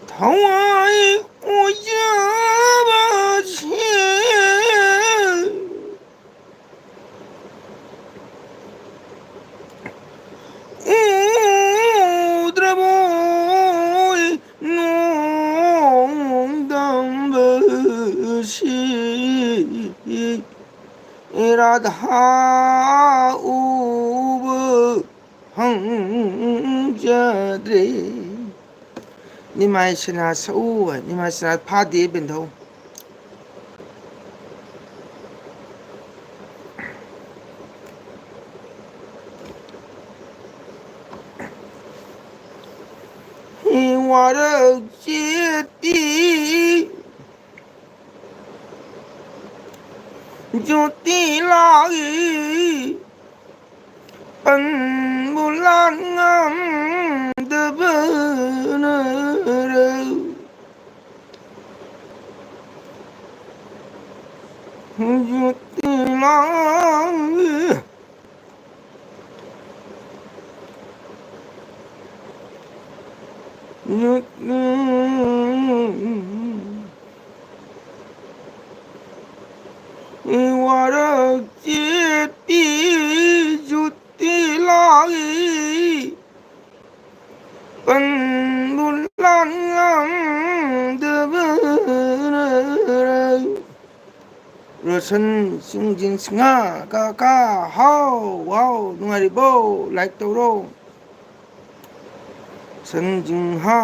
ꯊꯋꯥꯏ ꯑꯣꯏꯖꯕꯁꯦ ꯎꯗ꯭ꯔꯕꯣꯏ ꯅꯣꯡꯗꯝꯕꯁꯤ꯫ ꯔꯥꯙꯥ ꯎꯕ ꯐꯪꯖꯗ꯭ꯔꯦ꯫ ꯅꯤꯃꯥꯏ ꯁꯅꯥ ꯁꯛꯎ ꯍꯥꯏ, ꯅꯤꯃꯥꯏ ꯁꯅꯥ ꯐꯥꯗꯦ ꯕꯦꯟꯙꯧ꯫ ꯋꯥꯔꯛ ꯆꯦꯠꯇꯤ ꯖꯣꯇꯤ ꯂꯥꯛꯏ ꯄꯟꯕꯨ ꯂꯥꯛ ꯉꯝꯗꯕꯅꯔ꯫ ꯖꯣꯇꯤ ꯂꯥꯛꯏ ꯋꯥꯔꯛ ꯆꯦꯠꯇꯤ ꯖꯨꯇꯤ ꯂꯥꯛꯏ ꯄꯟꯕꯨ ꯂꯥꯛ ꯉꯝ ꯁꯟ ꯆꯤꯡꯖꯤꯟ ꯁꯤꯡꯍ ꯀ ꯀ ꯍꯥꯎ ꯋꯥꯎ ꯅꯨꯡꯉꯥꯏꯔꯤꯕꯣ? ꯂꯥꯏꯛ ꯇꯧꯔꯣ꯫ ꯁꯟ ꯆꯤꯡꯍ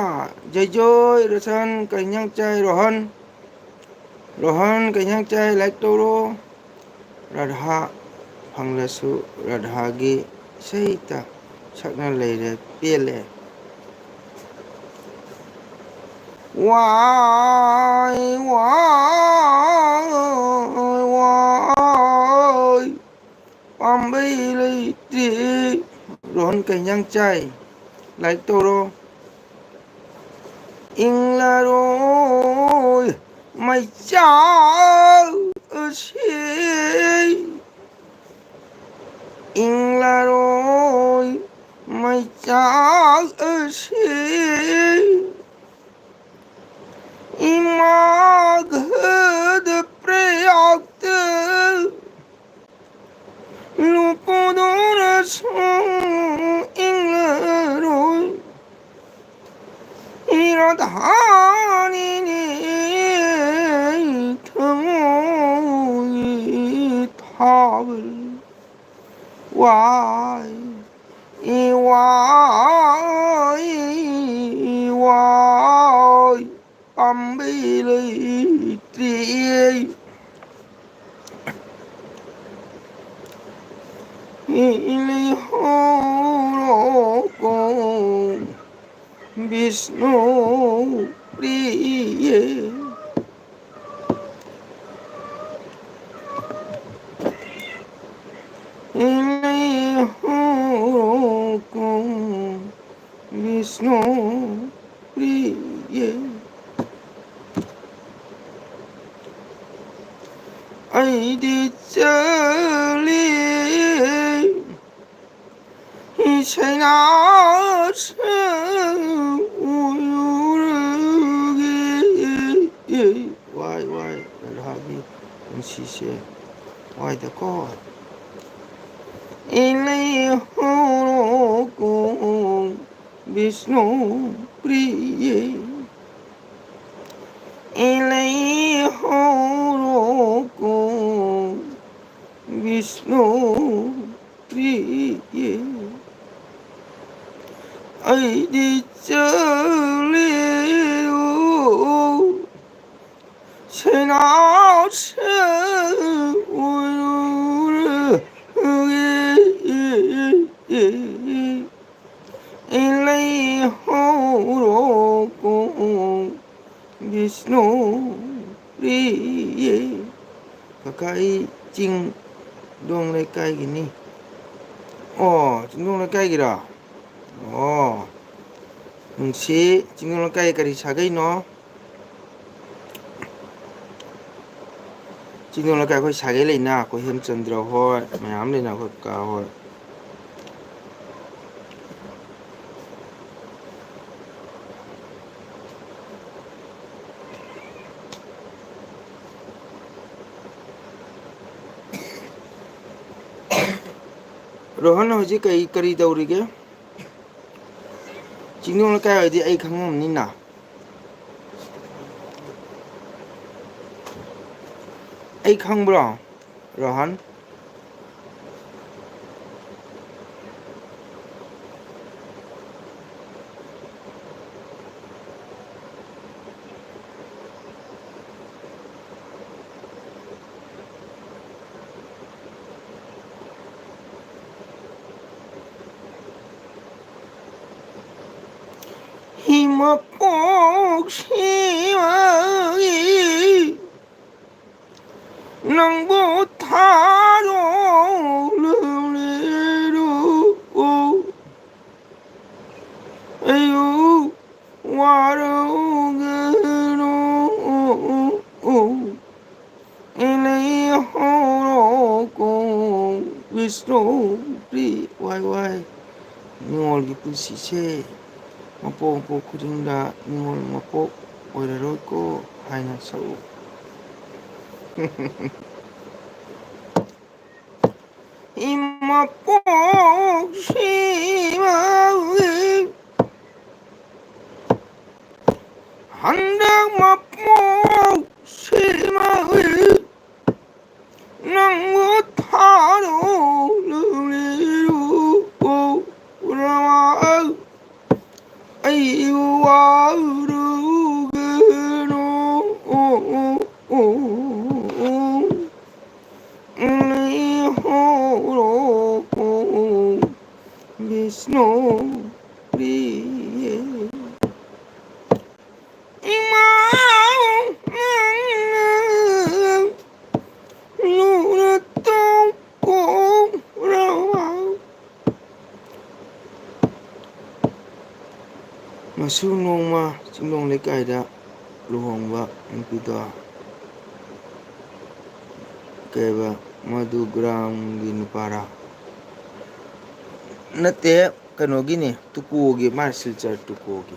ꯖꯩ ꯖꯣꯏ ꯔꯣꯁꯟ ꯀꯩ ꯏꯟꯖꯥꯡ ꯆꯥꯏ ꯔꯣꯍꯟ? ꯔꯣꯍꯟ ꯀꯩ ꯏꯟꯖꯥꯡ ꯆꯥꯏ? ꯂꯥꯏꯛ ꯇꯧꯔꯣ꯫ ꯔꯥꯙꯥ ꯐꯪꯂꯁꯨ ꯔꯥꯙꯥꯒꯤ ꯏꯁꯩꯇ ꯁꯛꯅ ꯂꯩꯔꯦ ꯄꯦꯜꯂꯦ꯫ ꯋꯥꯏ ꯋꯥꯏ ꯋꯥꯏ ꯄꯥꯝꯕꯩ ꯂꯩꯇꯦ꯫ ꯔꯣꯍꯟ ꯀꯩ ꯏꯟꯖꯥꯡ ꯆꯥꯏ? ꯂꯥꯏꯛ ꯇꯧꯔꯣ꯫ ꯏꯪꯂꯔꯣꯏ ꯃꯩꯆꯥꯛ ꯑꯁꯤ, ꯏꯪꯂꯔꯣꯏ ꯃꯩꯆꯥꯛ ꯑꯁꯤ, ꯏꯃꯥ ꯒꯗ ꯄ꯭ꯔꯌꯥꯛꯇ ꯂꯨꯞꯄꯗꯨꯅꯁꯨ ꯏꯪꯂꯔꯣꯏ꯫ ꯏꯔꯥꯙꯥꯅꯤꯅꯦ ꯊꯃꯣꯏꯒꯤ ꯊꯥꯕꯜ꯫ ꯋꯥꯏ ꯏ ꯋꯥꯏ ꯏ ꯋꯥꯏ ꯄꯥꯝꯕꯩ ꯂꯩꯇ꯭ꯔꯦ꯫ ꯏ ꯂꯩꯍꯧꯔꯣꯀꯣ ꯕꯤꯁꯅꯨ ꯄ꯭ꯔꯤꯌꯦ꯫ ꯏ ꯂꯩꯍꯧꯔꯣꯀꯣ ꯕꯤꯁꯅꯨ ꯄ꯭ꯔꯤꯌꯦ꯫ ꯑꯩꯗꯤ ꯆꯠꯂꯤ ꯏꯁꯩꯅꯥꯁ ꯎꯔꯨꯔꯒꯦ꯫ ꯋꯥꯏ ꯋꯥꯏ ꯔꯥꯙꯥꯒꯤ ꯄꯨꯟꯁꯤꯁꯦ ꯋꯥꯏꯗꯀꯣ꯫ ꯏ ꯂꯩꯍꯧꯔꯣꯀꯣ ꯕꯤꯁꯅꯨ ꯄ꯭ꯔꯤꯌꯦ꯫ ꯏ ꯂꯩꯍꯧꯔꯣꯀꯣ ꯑꯩꯗꯤ ꯆꯠꯂꯦ ꯁꯦꯅꯥꯁꯦ ꯑꯣꯏꯔꯨꯔꯒꯦ꯫ ꯂꯩꯍꯧꯔꯣꯀꯣ ꯕꯤꯁꯅꯨ ꯄ꯭ꯔꯤꯌꯦ꯫ ꯀꯀꯥ, ꯑꯩ ꯆꯤꯡꯗꯣꯡ ꯂꯩꯀꯥꯏꯒꯤꯅꯤ꯫ ꯑꯣ, ꯆꯤꯡꯗꯣꯡ ꯂꯩꯀꯥꯏꯒꯤꯔꯣ? ꯑꯣ, ꯅꯨꯡꯁꯤ, ꯆꯤꯡꯗꯣꯡ ꯂꯩꯀꯥꯏ ꯀꯔꯤ ꯁꯥꯒꯩꯅꯣ? ꯆꯤꯡꯗꯣꯡ ꯂꯩꯀꯥꯏ ꯑꯩꯈꯣꯏ ꯁꯥꯒꯩ ꯂꯩꯅ, ꯑꯩꯈꯣꯏ ꯍꯦꯝꯆꯟꯗ꯭ꯔ ꯍꯣꯏ ꯃꯌꯥꯝ ꯂꯩꯅ, ꯑꯩꯈꯣꯏ ꯀꯀꯥ ꯍꯣꯏ꯫ ꯔꯣꯍꯟ ꯍꯧꯖꯤꯛ ꯀꯩ, ꯀꯔꯤ ꯇꯧꯔꯤꯒꯦ? ꯆꯤꯡꯗꯣꯡ ꯂꯩꯀꯥꯏ ꯑꯣꯏꯗꯤ ꯑꯩ ꯈꯪꯉꯝꯅꯤꯅ꯫ ꯑꯩ ꯈꯪꯕ꯭ꯔꯣ, ꯔꯣꯍꯟ? ꯏꯃꯄꯣꯛꯁꯤꯃꯒꯤ ꯅꯪꯕꯨ ꯊꯥꯗꯣꯛꯂꯨꯔꯦꯔꯨ ꯑꯩꯕꯨ ꯋꯥꯔꯧꯒꯅꯨ꯫ ꯂꯩꯍꯧꯔꯣꯀꯣ ꯕꯤꯁꯅꯨꯄ꯭ꯔꯤ꯫ ꯋꯥꯏ ꯋꯥꯏ, ꯅꯤꯉꯣꯜꯒꯤ ꯄꯨꯟꯁꯤꯁꯦ ꯃꯄꯣꯛ ꯃꯄꯣꯛ ꯈꯨꯗꯤꯡꯗ ꯅꯤꯉꯣꯜ ꯃꯄꯣꯛ ꯑꯣꯏꯔꯔꯣꯏꯀꯣ ꯍꯥꯏꯅ ꯁꯛꯎ꯫ ꯏꯃꯄꯣꯛꯁꯤꯃꯒꯤ ꯍꯟꯗꯛ ꯃꯄꯣꯛꯁꯤꯃꯒꯤ ꯅꯪꯕꯨ ꯊꯥꯗꯣꯛꯂꯨꯔꯤꯔꯨ ꯔꯃꯥ꯫ ꯋꯥꯔꯨꯒꯅꯨ꯫ ꯕꯤꯁꯅꯨ ꯄ꯭ꯔꯤꯌꯦ꯫ ꯏꯃꯥ ꯅꯪꯅ ꯂꯨꯅ ꯇꯧꯕꯤꯔꯕ꯫ ꯃꯁꯨ ꯅꯣꯡꯃ ꯆꯤꯡꯂꯣꯡ ꯂꯩꯀꯥꯏꯗ ꯂꯨꯍꯣꯡꯕ ꯅꯨꯄꯤꯗꯣ ꯀꯩꯕ, ꯃꯗꯨ ꯒ꯭ꯔꯥꯝꯒꯤ ꯅꯨꯄꯥꯔꯥ? ꯅꯠꯇꯦ, ꯀꯩꯅꯣꯒꯤꯅꯤ, ꯇꯨꯀꯣꯒꯤ, ꯃꯥ ꯁꯤꯜꯆꯔ ꯇꯨꯀꯣꯒꯤ꯫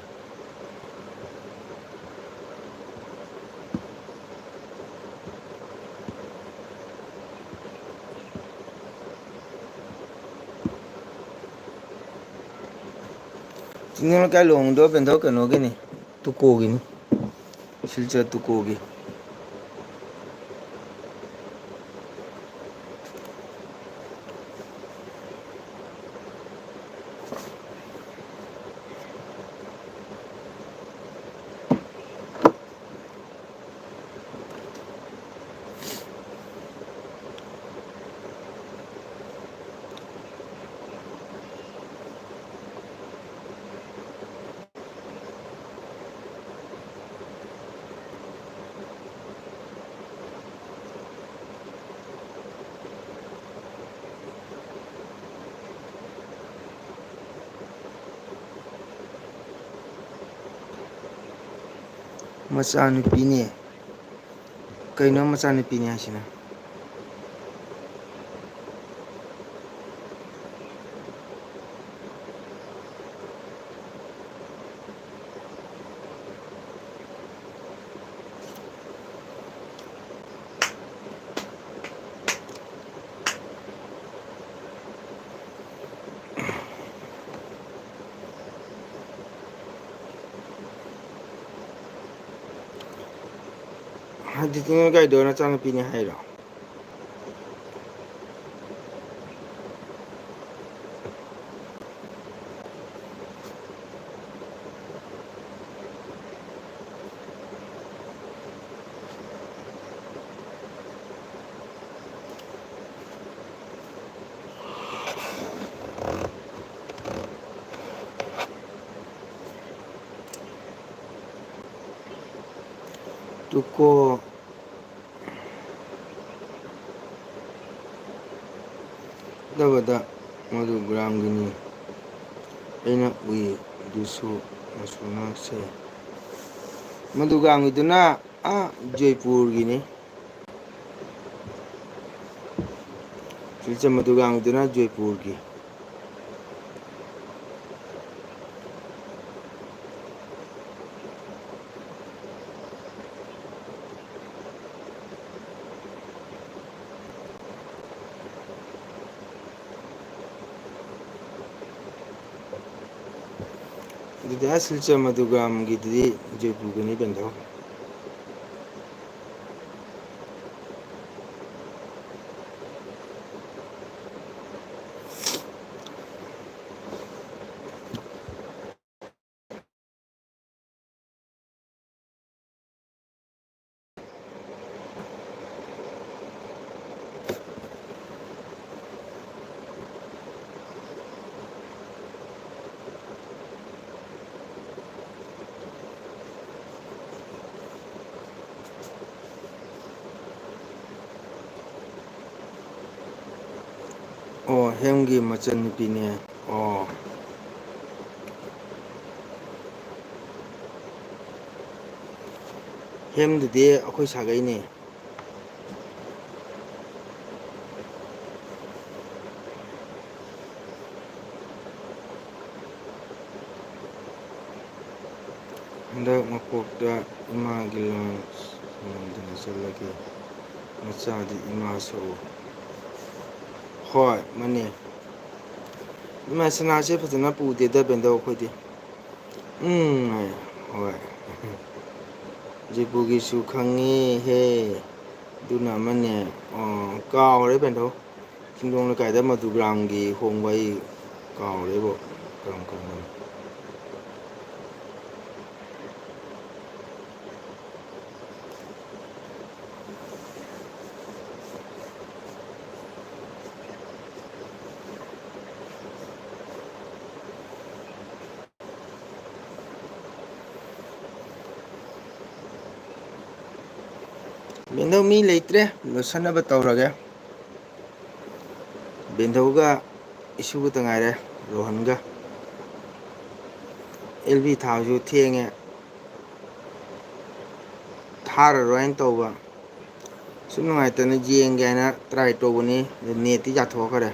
ꯆꯤꯡꯂꯣꯡ ꯂꯩꯀꯥꯏ ꯂꯨꯍꯣꯡꯕꯗꯣ ꯄꯦꯟꯊꯧ ꯀꯩꯅꯣꯒꯤꯅꯤ, ꯇꯨꯀꯣꯒꯤꯅꯤ, ꯁꯤꯜꯆꯔ ꯇꯨꯀꯣꯒꯤ꯫ ꯃꯆꯥꯅꯨꯄꯤꯅꯦ꯫ ꯀꯩꯅꯣ ꯃꯆꯥꯅꯨꯄꯤꯅꯦ ꯍꯥꯏꯁꯤꯅ? ꯑꯗꯨꯗꯤ ꯅꯣꯏ ꯒꯥꯔꯤꯗꯣ ꯅꯆꯥꯅꯨꯄꯤꯅꯦ ꯍꯥꯏꯔꯣ? ꯇꯨꯀꯣ ꯗꯕꯗ ꯃꯗꯨꯒ꯭ꯔꯥꯝꯒꯤꯅꯤ꯫ ꯑꯩꯅ ꯎꯏ ꯑꯗꯨꯁꯨ ꯃꯁꯨꯅ ꯁꯦ꯫ ꯃꯗꯨꯒ꯭ꯔꯥꯝꯒꯤꯗꯨꯅ ꯑꯥ ꯖꯣꯏꯄꯨꯔꯒꯤꯅꯤ꯫ ꯁꯤꯜꯆꯔ ꯃꯗꯨꯒ꯭ꯔꯥꯝꯒꯤꯗꯨꯅ ꯖꯣꯏꯄꯨꯔꯒꯤ꯫ ꯑꯗꯨꯗꯤ ꯑꯥ ꯁꯤꯜꯆꯔ ꯃꯗꯨꯒ꯭ꯔꯥꯝꯒꯤꯗꯨꯗꯤ ꯖꯣꯏꯄꯨꯔꯒꯤꯅꯤ ꯕꯦꯟꯗꯣ꯫ ꯑꯣ, ꯍꯦꯝꯒꯤ ꯃꯆꯟꯅꯨꯄꯤꯅꯦ꯫ ꯑꯣ꯫ ꯍꯦꯝꯗꯨꯗꯤ ꯑꯩꯈꯣꯏ ꯁꯥꯒꯩꯅꯦ꯫ ꯍꯟꯗꯛ ꯃꯄꯣꯛꯇ ꯏꯃꯥꯒꯤ ꯂꯣꯟ ꯁꯣꯟꯗꯅ ꯆꯠꯂꯒꯦ꯫ ꯃꯆꯥꯗꯤ ꯏꯃꯥ ꯁꯛꯎ꯫ ꯍꯣꯏ, ꯃꯥꯅꯦ꯫ ꯏꯃꯥ ꯁꯅꯥꯁꯦ ꯐꯖꯅ ꯄꯨꯗꯦꯗ ꯕꯦꯟꯗꯧ ꯑꯩꯈꯣꯏꯗꯤ꯫ ꯎꯝ, ꯍꯣꯏ꯫ ꯖꯤꯄꯨꯒꯤꯁꯨ ꯈꯪꯉꯤꯍꯦ꯫ ꯑꯗꯨꯅ ꯑꯃꯅꯦ꯫ ꯑꯣ, ꯀꯥꯎꯔꯦ ꯕꯦꯟꯗꯧ꯫ ꯆꯤꯡꯗꯣꯡ ꯂꯩꯀꯥꯏꯗ ꯃꯗꯨꯒ꯭ꯔꯥꯝꯒꯤ ꯍꯣꯡꯕ ꯑꯩ ꯀꯥꯎꯔꯦꯕꯣ꯫ ꯀꯔꯝ ꯀꯔꯝꯕꯅꯣ? ꯕꯦꯟꯗꯧ, ꯃꯤ ꯂꯩꯇ꯭ꯔꯦ, ꯂꯣꯏꯁꯟꯅꯕ ꯇꯧꯔꯒꯦ꯫ ꯕꯦꯟꯗꯧꯒ ꯏꯁꯨꯒꯇ ꯉꯥꯏꯔꯦ, ꯔꯣꯍꯟꯒ꯫ ꯑꯦꯜ ꯕꯤ ꯊꯥꯕꯁꯨ ꯊꯦꯡꯉꯦ, ꯊꯥꯔꯔꯣꯏ ꯍꯥꯏꯅ ꯇꯧꯕ꯫ ꯁꯨꯝ ꯅꯨꯡꯉꯥꯏꯇꯅ ꯌꯦꯡꯒꯦ ꯍꯥꯏꯅ try ꯇꯧꯕꯅꯤ, ꯑꯗꯨ net ꯇꯤ ꯌꯥꯊꯣꯛꯈ꯭ꯔꯦ꯫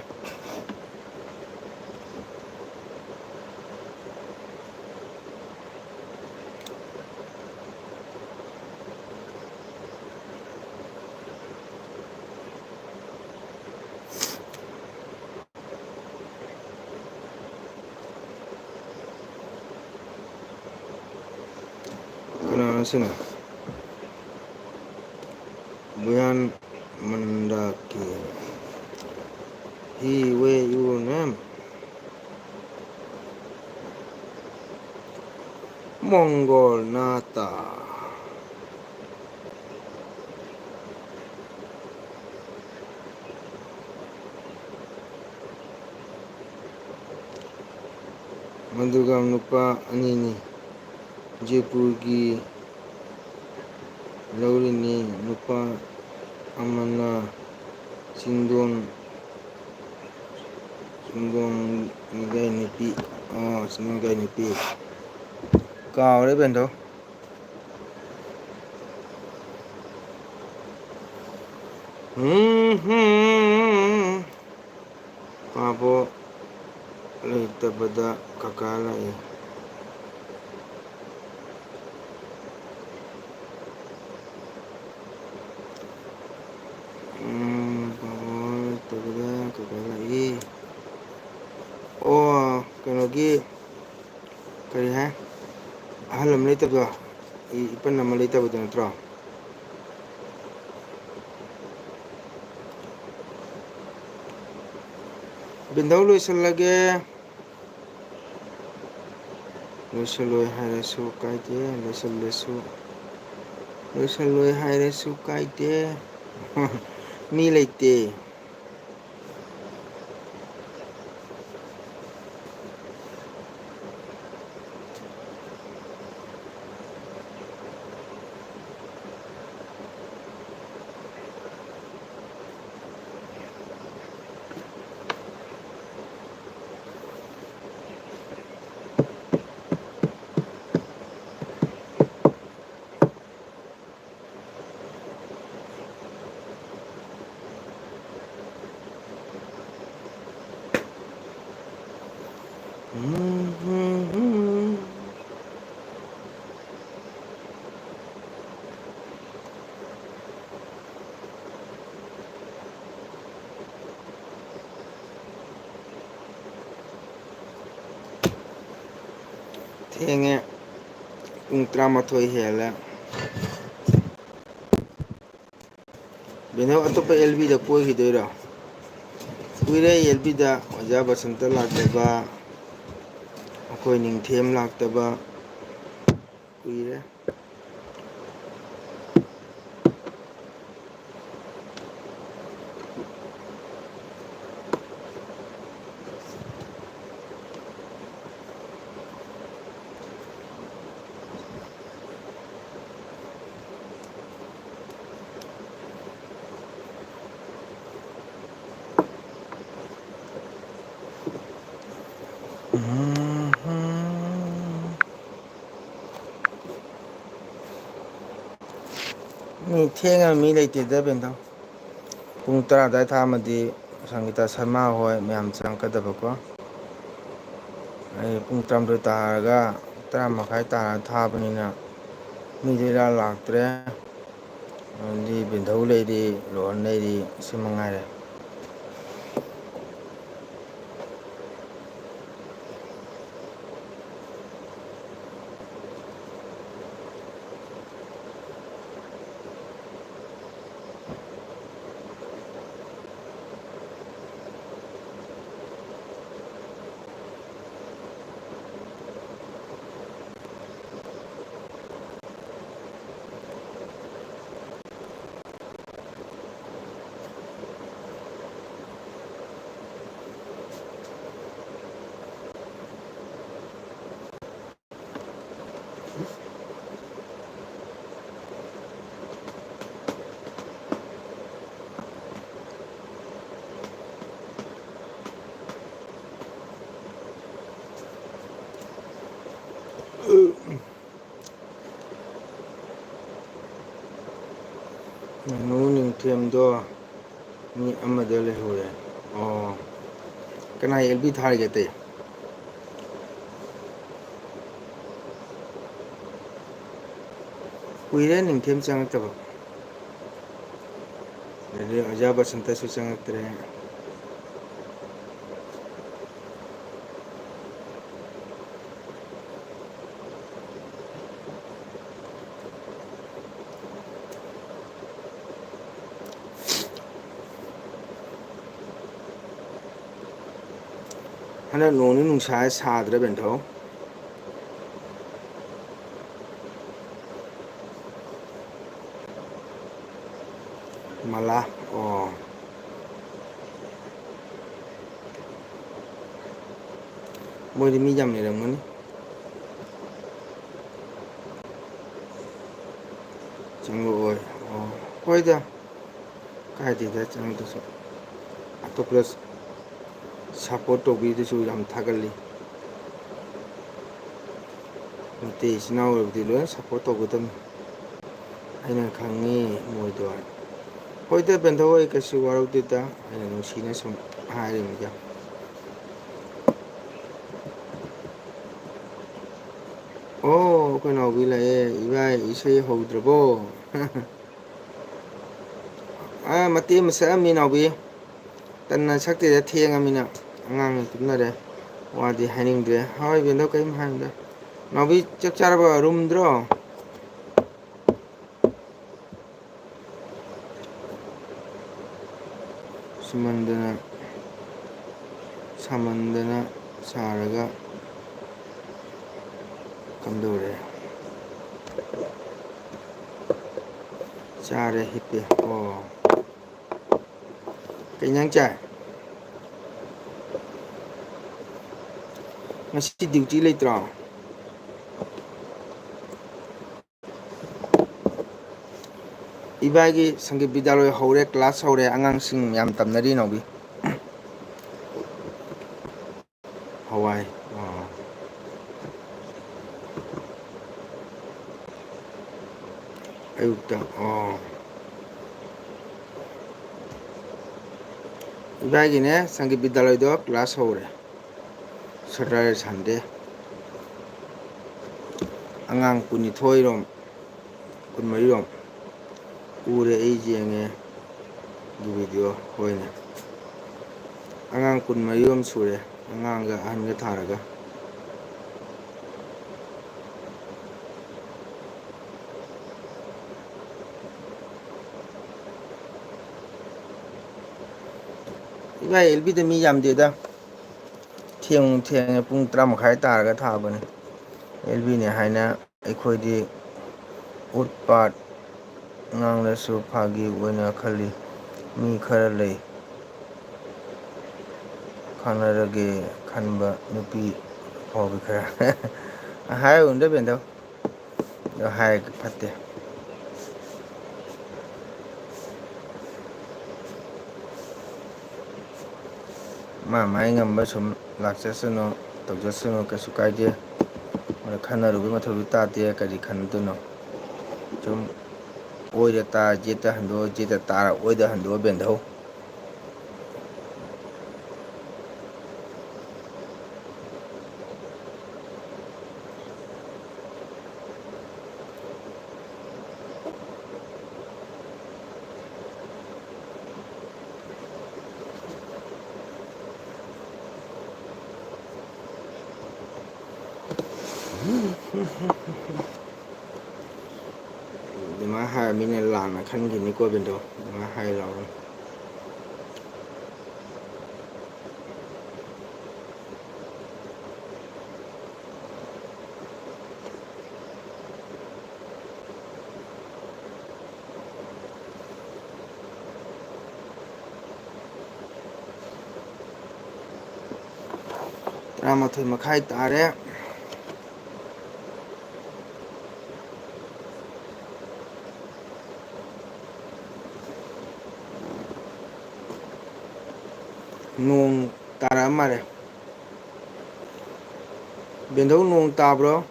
ꯀꯅꯥꯅꯣ ꯁꯤꯅ? ꯕꯨꯌꯥꯟ ꯃꯟꯗꯥꯀꯤ꯫ He, where your name? Mongol ꯅꯥꯇꯥ꯫ ꯃꯗꯨꯒ ꯅꯨꯄꯥ ꯑꯅꯤꯅꯤ꯫ ꯖꯣꯏꯄꯨꯔꯒꯤ ꯂꯧꯔꯤꯅꯤ꯫ ꯅꯨꯄꯥ ꯑꯃꯅ ꯆꯤꯡꯗꯣꯟ, ꯆꯤꯡꯗꯣꯟ ꯂꯩꯀꯥꯏ ꯅꯨꯄꯤ, ꯑꯣ, ꯆꯤꯡꯗꯣꯟ ꯂꯩꯀꯥꯏ ꯅꯨꯄꯤ꯫ ꯀꯥꯎꯔꯦ ꯕꯦꯟꯗꯣ꯫ ꯍꯨꯝ, ꯍꯨꯝ꯫ ꯄꯥꯕꯣ ꯂꯩꯇꯕꯗ ꯀꯀꯥ ꯂꯥꯛꯏ꯫ ꯎꯝ, ꯄꯥꯕꯣ ꯂꯩꯇꯕꯗ ꯀꯀꯥ ꯂꯥꯛꯏ꯫ ꯑꯣ, ꯀꯩꯅꯣꯒꯤ, ꯀꯔꯤ ꯍꯥꯏ? ꯑꯍꯜ ꯑꯃ ꯂꯩꯇꯕꯗꯣ, ꯏ-, ꯏꯄꯟ ꯑꯃ ꯂꯩꯇꯕꯗꯣ ꯅꯠꯇ꯭ꯔꯣ? ꯕꯤꯟꯗꯧ, ꯂꯣꯏꯁꯤꯜꯂꯒꯦ꯫ ꯂꯣꯏꯁꯤꯜꯂꯣꯏ ꯍꯥꯏꯔꯁꯨ ꯀꯥꯏꯗꯦ, ꯂꯣꯏꯁꯤꯜꯂꯁꯨ, ꯂꯣꯏꯁꯤꯜꯂꯣꯏ ꯍꯥꯏꯔꯁꯨ ꯀꯥꯏꯗꯦ꯫ ꯃꯤ ꯂꯩꯇꯦ꯫ ꯊꯦꯡꯉꯦ꯫ ꯄꯨꯡ ꯇꯔꯥꯃꯥꯊꯣꯏ ꯍꯦꯜꯂꯦ꯫ ꯕꯦꯅꯧ, ꯑꯇꯣꯞꯄ ꯑꯦꯜ ꯕꯤꯗ ꯀꯣꯏꯈꯤꯗꯣꯏꯔꯣ? ꯀꯨꯏꯔꯦ ꯑꯦꯜ ꯕꯤꯗ ꯑꯣꯖꯥ ꯕꯁꯟꯇ ꯂꯥꯛꯇꯕ, ꯑꯩꯈꯣꯏ ꯅꯤꯡꯊꯦꯝ ꯂꯥꯛꯇꯕ ꯀꯨꯏꯔꯦ꯫ ꯃꯤ ꯊꯦꯡꯉ ꯃꯤ ꯂꯩꯇꯦꯗ ꯕꯦꯟꯗꯝ꯫ ꯄꯨꯡ ꯇꯔꯥ ꯑꯗꯨꯋꯥꯏ ꯊꯥꯔꯝꯃꯗꯤ ꯁꯪꯒꯤꯇꯥ ꯁꯔꯃ ꯍꯣꯏ ꯃꯌꯥꯝ ꯆꯪꯉꯛꯀꯗꯕꯀꯣ꯫ ꯑꯩ ꯄꯨꯡ ꯇꯔꯥꯃꯥꯊꯣꯏ ꯇꯥꯔꯒ, ꯇꯔꯥ ꯃꯈꯥꯏ ꯇꯥꯔꯒ ꯊꯥꯕꯅꯤꯅ ꯃꯤꯗꯣ ꯏꯔꯥꯛ ꯂꯥꯛꯇ꯭ꯔꯦ꯫ ꯑꯗꯩ ꯕꯦꯟꯙꯧ ꯂꯩꯔꯤ, ꯔꯣꯍꯟ ꯂꯩꯔꯤ, ꯁꯤ ꯃꯉꯥꯏꯔꯦ꯫ ꯅꯨ ꯅꯤꯡꯊꯦꯝꯗꯣ ꯃꯤ ꯑꯃꯗ ꯂꯩꯍꯧꯔꯦ꯫ ꯑꯣ, ꯀꯅꯥ ꯑꯦꯜ ꯕꯤ ꯊꯥꯔꯤꯒꯦ ꯑꯇꯩ? ꯀꯨꯏꯔꯦ ꯅꯤꯡꯊꯦꯝ ꯆꯪꯉꯛꯇꯕ꯫ ꯑꯗꯩ ꯑꯣꯖꯥ ꯕꯁꯟꯇꯁꯨ ꯆꯪꯉꯛꯇ꯭ꯔꯦ꯫ ꯍꯟꯗꯛ ꯅꯣꯡꯅꯤ ꯅꯨꯡꯁꯥꯁꯦ ꯁꯥꯗ꯭ꯔꯥ, ꯕꯦꯟꯊꯧ? ꯃꯂꯥ꯫ ꯑꯣ꯫ ꯃꯣꯏꯗꯤ ꯃꯤ ꯌꯥꯝ ꯂꯩꯔꯝꯒꯅꯤ꯫ ꯆꯪꯉꯛꯑꯣꯏ꯫ ꯑꯣ꯫ ꯍꯣꯏꯗ꯫ ꯀꯥꯏꯗꯦꯗ, ꯆꯪꯉꯛꯇ꯭ꯔꯁꯨ꯫ ꯑꯇꯣꯞꯄꯗ support ꯇꯧꯕꯤꯗꯨꯁꯨ ꯌꯥꯝ ꯊꯥꯒꯠꯂꯤ꯫ ꯃꯩꯇꯩ ꯏꯆꯤꯟ ꯏꯅꯥꯎ ꯑꯣꯏꯕꯗꯤ ꯂꯣꯏꯅ support ꯇꯧꯒꯗꯕꯅꯤ꯫ ꯑꯩꯅ ꯈꯪꯉꯤ ꯃꯣꯏꯗꯣ꯫ ꯍꯣꯏꯗ, ꯕꯦꯟꯊꯧ, ꯑꯩ ꯀꯩꯁꯨ ꯋꯥꯔꯧꯗꯦꯗ꯫ ꯑꯩꯅ ꯅꯨꯡꯁꯤꯅ ꯁꯨꯝ ꯍꯥꯏꯔꯤꯅꯤꯗ꯫ ꯑꯣ, ꯑꯩꯈꯣꯏ ꯅꯥꯎꯕꯤ ꯂꯥꯛꯑꯦ꯫ "ꯏꯕꯥꯏ, ꯏꯁꯩ ꯍꯧꯗ꯭ꯔꯕꯣ?" ꯑꯥ, ꯃꯇꯦꯛ ꯑꯃ ꯁꯛꯑꯝꯃꯤ, ꯅꯥꯎꯕꯤ꯫ ꯇꯟꯅ ꯁꯛꯇꯦꯗ, ꯊꯦꯡꯉꯃꯤꯅ꯫ ꯑꯉꯥꯡꯅ ꯇꯨꯝꯅꯔꯦ꯫ ꯋꯥꯗꯤ ꯍꯥꯏꯅꯤꯡꯗ꯭ꯔꯦ꯫ ꯍꯣꯏ, ꯕꯦꯟꯗꯣ, ꯀꯔꯤꯝ ꯍꯥꯏꯅꯨꯗ꯫ ꯅꯥꯎꯕꯤ, ꯆꯥꯛ ꯆꯥꯔꯕ? ꯔꯨꯝꯗ꯭ꯔꯣ? ꯁꯨꯃꯟꯗꯅ, ꯁꯥꯃꯟꯗꯅ ꯁꯥꯔꯒ ꯀꯝꯗꯧꯔꯦ? ꯆꯥꯔꯦ, ꯍꯤꯞꯄꯦ꯫ ꯑꯣ꯫ ꯀꯩ ꯏꯟꯖꯥꯡ ꯆꯥꯏ? ꯉꯁꯤ duty ꯂꯩꯇ꯭ꯔꯣ? ꯏꯕꯥꯏꯒꯤ ꯁꯪꯒꯤꯠ ꯕꯤꯗ꯭ꯌꯥꯂꯣꯏ ꯍꯧꯔꯦ, class ꯍꯧꯔꯦ, ꯑꯉꯥꯡꯁꯤꯡ ꯌꯥꯝ ꯇꯝꯅꯔꯤ, ꯅꯥꯎꯕꯤ꯫ ꯍꯋꯥꯏ꯫ ꯑꯣ꯫ ꯑꯌꯨꯛꯇ꯫ ꯑꯣ꯫ ꯏꯕꯥꯏꯒꯤꯅꯦ, ꯁꯪꯒꯤꯠ ꯕꯤꯗ꯭ꯌꯥꯂꯣꯏꯗꯣ class ꯍꯧꯔꯦ꯫ Saturday, Sunday꯫ ꯑꯉꯥꯡ ꯀꯨꯟꯅꯤꯊꯣꯏꯔꯣꯝ ꯀꯨꯟꯃꯔꯤꯔꯣꯝ ꯎꯔꯦ, ꯑꯩ ꯌꯦꯡꯉꯦ꯫ ꯑꯗꯨ ꯚꯤꯗꯤꯑꯣ ꯍꯣꯏꯅꯦ꯫ ꯑꯉꯥꯡ ꯀꯨꯟꯃꯔꯤꯔꯣꯝ ꯁꯨꯔꯦ, ꯑꯉꯥꯡꯒ ꯑꯍꯟꯒ ꯊꯥꯔꯒ꯫ ꯏꯕꯥꯏ, ꯑꯦꯜ ꯕꯤꯗ ꯃꯤ ꯌꯥꯝꯗꯦꯗ꯫ ꯊꯦꯡ ꯊꯦꯡꯉꯦ, ꯄꯨꯡ ꯇꯔꯥ ꯃꯈꯥꯏ ꯇꯥꯔꯒ ꯊꯥꯕꯅꯦ꯫ ꯑꯦꯜ ꯕꯤꯅꯦ ꯍꯥꯏꯅ ꯑꯩꯈꯣꯏꯗꯤ ꯎꯠ ꯄꯥꯠ ꯉꯥꯡꯂꯁꯨ ꯐꯥꯒꯤ ꯑꯣꯏꯅ ꯈꯜꯂꯤ꯫ ꯃꯤ ꯈꯔ ꯂꯩ, ꯈꯪꯅꯔꯒꯦ ꯈꯟꯕ ꯅꯨꯄꯤ ꯑꯐꯥꯎꯕꯤ ꯈꯔ꯫ ꯍꯥꯏꯔꯨꯅꯨꯗ ꯕꯦꯟꯗꯧ꯫ ꯑꯗꯣ ꯍꯥꯏꯔꯒ ꯐꯠꯇꯦ꯫ ꯃꯥ ꯃꯥꯏ ꯉꯝꯕ ꯁꯨꯝ ꯂꯥꯛꯆꯁꯅꯨ, ꯇꯧꯖꯁꯅꯨ, ꯀꯩꯁꯨ ꯀꯥꯏꯗꯦ꯫ ꯑꯗ ꯈꯟꯅꯔꯨꯕꯒꯤ ꯃꯊꯧꯁꯨ ꯇꯥꯗꯦ, ꯀꯔꯤ ꯈꯟꯅꯗꯣꯏꯅꯣ? ꯁꯨꯝ ꯑꯣꯏꯗ ꯇꯥꯔ ꯌꯦꯠꯇ ꯍꯟꯗꯣꯛꯑ, ꯌꯦꯠꯇ ꯇꯥꯔ ꯑꯣꯏꯗ ꯍꯟꯗꯣꯛꯑ ꯕꯦꯟꯗꯧ꯫ ꯑꯗꯨꯃꯥꯏꯅ ꯍꯥꯏꯔ ꯃꯤꯅ ꯂꯥꯟꯅ ꯈꯟꯈꯤꯅꯤꯀꯣ ꯕꯦꯟꯗꯣ, ꯑꯗꯨꯃꯥꯏꯅ ꯍꯥꯏ ꯂꯥꯎꯔꯅꯨ꯫ ꯇꯔꯥꯃꯥꯊꯣꯏ ꯃꯈꯥꯏ ꯇꯥꯔꯦ꯫ ꯅꯣꯡ ꯇꯥꯔꯛꯑ ꯃꯥꯜꯂꯦ꯫ ꯕꯦꯟꯗꯧ, ꯅꯣꯡ ꯇꯥꯕ꯭ꯔꯣ?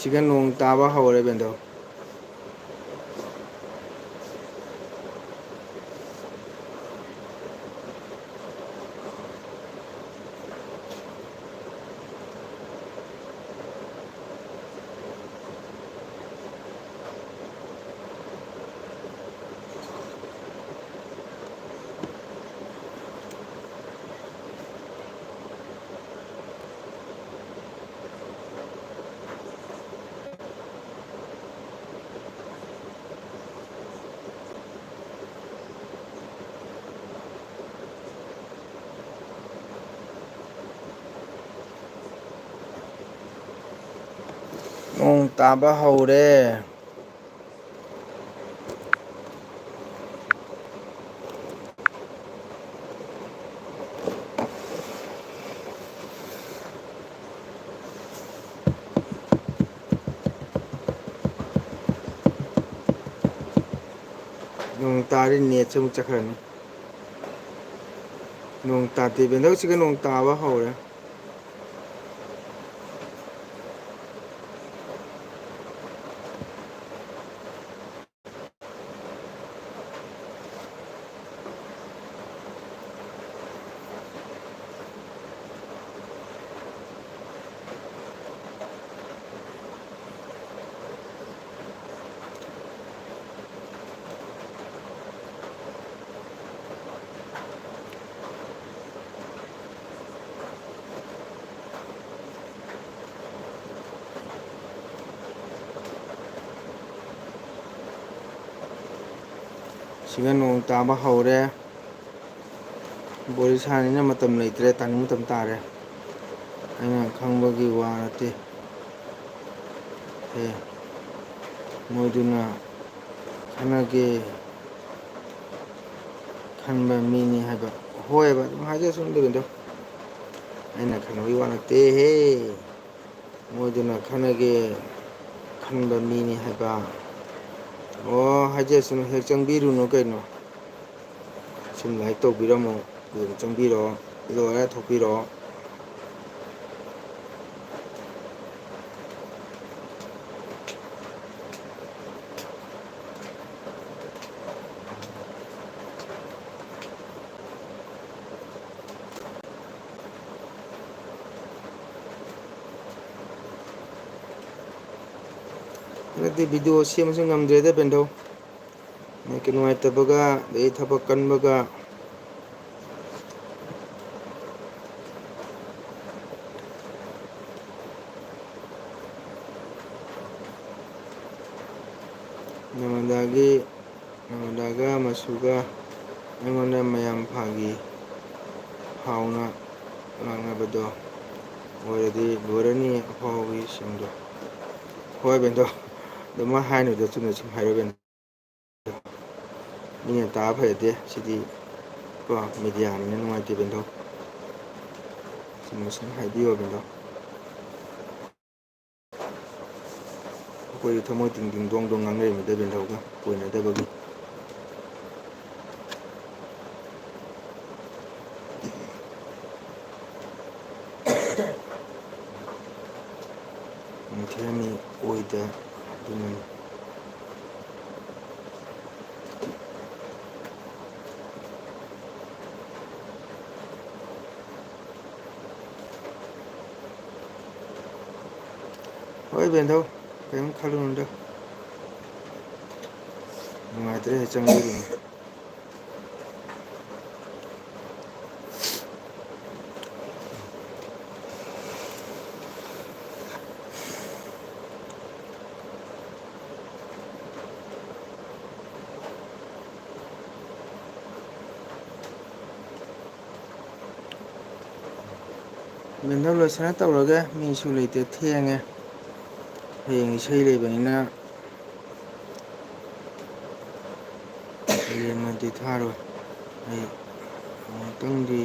ꯁꯤꯒ ꯅꯣꯡ ꯇꯥꯕ ꯍꯧꯔꯦ ꯕꯦꯟꯗꯧ꯫ ꯅꯣꯡ ꯇꯥꯕ ꯍꯧꯔꯦ꯫ ꯅꯣꯡ ꯇꯥꯔꯤ, ꯅꯦꯠꯁꯦ ꯑꯃꯨꯛ ꯆꯠꯈ꯭ꯔꯅꯤ꯫ ꯅꯣꯡ ꯇꯥꯗꯦ, ꯕꯦꯟꯗꯧꯁꯤꯒ ꯅꯣꯡ ꯇꯥꯕ ꯍꯧꯔꯦ꯫ ꯁꯤꯒ ꯅꯣꯡ ꯇꯥꯕ ꯍꯧꯔꯦ꯫ ꯕꯣꯔꯤꯁꯥꯅꯤꯅ ꯃꯇꯝ ꯂꯩꯇ꯭ꯔꯦ, ꯇꯥꯅꯤꯡ ꯃꯇꯝ ꯇꯥꯔꯦ꯫ ꯑꯩꯅ ꯈꯪꯕꯒꯤ ꯋꯥ ꯅꯠꯇꯦ꯫ ꯑꯦ, ꯃꯣꯏꯗꯨꯅ ꯈꯟꯅꯒꯦ ꯈꯟꯕ ꯃꯤꯅꯤ ꯍꯥꯏꯕ꯫ ꯍꯣꯏꯕ, ꯑꯗꯨꯝ ꯍꯥꯏꯖꯁꯅꯨ ꯗꯦꯕꯦꯟꯗ꯭ꯔꯣ꯫ ꯑꯩꯅ ꯈꯟꯅꯕꯒꯤ ꯋꯥ ꯅꯠꯇꯦꯍꯦ꯫ ꯃꯣꯏꯗꯨꯅ ꯈꯟꯅꯒꯦ ꯈꯟꯕ ꯃꯤꯅꯤ ꯍꯥꯏꯕ꯫ ꯑꯣ, ꯍꯥꯏꯖꯁꯅꯨ, ꯍꯦꯛ ꯆꯪꯕꯤꯔꯨꯅꯨ ꯀꯩꯅꯣ꯫ ꯁꯨꯝ like ꯇꯧꯕꯤꯔꯝꯃꯣ, ꯑꯗꯨꯝ ꯆꯪꯕꯤꯔꯛꯑꯣ, ꯂꯣꯏꯔꯦ, ꯊꯣꯛꯄꯤꯔꯛꯑꯣ꯫ ꯍꯟꯗꯛꯇꯤ video ꯁꯦꯝꯕꯁꯨ ꯉꯝꯗ꯭ꯔꯦꯗ ꯕꯦꯟꯗꯧ꯫ ꯅꯦꯠꯀꯤ ꯅꯨꯡꯉꯥꯏꯇꯕꯒ, ꯑꯗꯩ ꯊꯕꯛ ꯀꯟꯕꯒ꯫ ꯅꯉꯣꯟꯗꯒꯤ, ꯅꯉꯣꯟꯗꯒ ꯃꯁꯨꯒ ꯑꯩꯉꯣꯟꯗ ꯃꯌꯥꯝ ꯐꯥꯒꯤ ꯐꯥꯎꯅ ꯉꯥꯡꯅꯕꯗꯣ ꯑꯣꯏꯔꯗꯤ ꯂꯣꯏꯔꯅꯤ ꯑꯐꯥꯎꯕꯤꯁꯤꯡꯗꯣ꯫ ꯍꯣꯏ ꯕꯦꯟꯗꯣ, ꯑꯗꯨꯃꯥꯏꯅ ꯍꯥꯏꯅꯨꯗ, ꯆꯨꯝꯅ ꯁꯨꯝ ꯍꯥꯏꯔꯣ ꯕꯦꯟꯗꯣ꯫ ꯃꯤꯅ ꯇꯥꯕ ꯐꯖꯗꯦ ꯁꯤꯗꯤ ꯀꯣ, ꯃꯦꯗꯤꯌꯥꯅꯤꯅ ꯅꯨꯡꯉꯥꯏꯇꯦ ꯕꯦꯟꯗꯣ꯫ ꯆꯨꯝꯅ ꯁꯨꯝ ꯍꯥꯏꯕꯤꯌꯣ ꯕꯦꯟꯗꯣ꯫ ꯑꯩꯈꯣꯏꯁꯨ ꯊꯃꯣꯏ ꯇꯤꯡ ꯇꯤꯡ ꯗꯣꯡ ꯗꯣꯡ ꯉꯥꯡꯅꯔꯤꯃꯤꯗ ꯕꯦꯟꯗꯧꯒ ꯀꯣꯏꯅꯗꯕꯒꯤ꯫ ꯃꯤꯊꯦꯝꯃꯤ ꯑꯣꯏꯗ ꯑꯗꯨꯅꯅꯤ꯫ ꯍꯣꯏ ꯕꯦꯟꯗꯧ, ꯀꯔꯤꯝ ꯈꯜꯂꯨꯅꯨꯗ꯫ ꯅꯨꯡꯉꯥꯏꯇ꯭ꯔꯦ ꯆꯪꯕꯤꯔꯤꯅꯤ꯫ ꯕꯦꯟꯗꯧ ꯂꯣꯏꯁꯤꯟꯅ ꯇꯧꯔꯒꯦ, ꯃꯤꯁꯨ ꯂꯩꯇꯦ, ꯊꯦꯡꯉꯦ꯫ ꯍꯌꯦꯡ ꯏꯁꯩ ꯂꯩꯕꯅꯤꯅ ꯍꯌꯦꯡꯅꯗꯤ ꯊꯥꯔꯣꯏ꯫ ꯑꯩ ꯑꯃꯨꯛꯇꯪꯗꯤ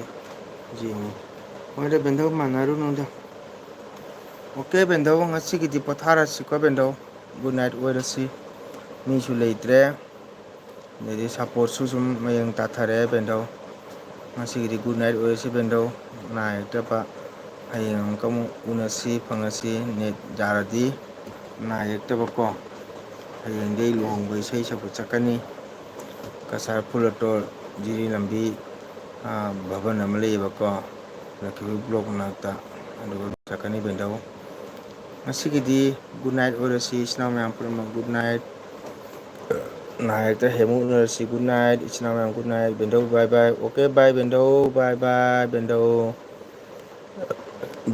ꯌꯦꯡꯉꯤ꯫ ꯍꯣꯏꯗ ꯕꯦꯟꯗꯧ, ꯃꯥꯟꯅꯔꯨꯅꯨꯗ꯫ ꯑꯣꯀꯦ ꯕꯦꯟꯗꯧ, ꯉꯁꯤꯒꯤꯗꯤ ꯄꯣꯊꯥꯔꯁꯤꯀꯣ ꯕꯦꯟꯗꯧ꯫ Good night ꯑꯣꯏꯔꯁꯤ꯫ ꯃꯤꯁꯨ ꯂꯩꯇ꯭ꯔꯦ꯫ ꯑꯗꯩꯗꯤ ꯁꯞꯄꯣꯔꯠꯁꯨ ꯁꯨꯝ ꯃꯌꯦꯡ ꯇꯥꯊꯔꯛꯑꯦ ꯕꯦꯟꯗꯧ꯫ ꯉꯁꯤꯒꯤꯗꯤ ꯒꯨꯗ ꯅꯥꯏꯠ ꯑꯣꯏꯔꯁꯤ ꯕꯦꯟꯗꯧ꯫ ꯑꯅꯥ ꯑꯌꯦꯛꯇ ꯄ-, ꯍꯌꯦꯡ ꯑꯃꯨꯛꯀ ꯑꯃꯨꯛ ꯎꯅꯁꯤ ꯐꯪꯉꯁꯤ, ꯅꯦꯠ ꯌꯥꯔꯗꯤ꯫ ꯑꯅꯥ ꯑꯌꯦꯛꯇꯕꯀꯣ꯫ ꯍꯌꯦꯡꯗꯤ ꯑꯩ ꯂꯨꯍꯣꯡꯕ ꯏꯁꯩ ꯁꯛꯄ ꯆꯠꯀꯅꯤ꯫ ꯀꯁꯥꯔ ꯐꯨꯂꯇꯣꯜ ꯖꯤꯔꯤ ꯂꯝꯕꯤ, ꯑꯥ, ꯚꯕꯟ ꯑꯃ ꯂꯩꯌꯦꯕꯀꯣ, ꯂꯛꯈꯤꯕꯤ ꯕ꯭ꯂꯣꯛ ꯃꯅꯥꯛꯇ꯫ ꯑꯗꯨꯒ ꯆꯠꯀꯅꯤ ꯕꯦꯟꯗꯧ꯫ ꯉꯁꯤꯒꯤꯗꯤ ꯒꯨꯗ ꯅꯥꯏꯠ ꯑꯣꯏꯔꯁꯤ, ꯏꯆꯤꯟ ꯏꯅꯥꯎ ꯃꯌꯥꯝ ꯄꯨꯝꯅꯃꯛ ꯒꯨꯗ ꯅꯥꯏꯠ꯫ ꯅꯥꯏꯠꯇ ꯍꯦꯃꯨꯛ ꯎꯅꯔꯁꯤ꯫ ꯒꯨꯗ ꯅꯥꯏꯠ, ꯏꯆꯤꯟ ꯏꯅꯥꯎ ꯃꯌꯥꯝ, ꯒꯨꯗ ꯅꯥꯏꯠ꯫ ꯕꯦꯟꯗꯧ, ꯕꯥꯏ ꯕꯥꯏ꯫ ꯑꯣꯀꯦ, ꯕꯥꯏ, ꯕꯦꯟꯗꯧ, ꯕꯥꯏ ꯕꯥꯏ, ꯕꯦꯟꯗꯧ꯫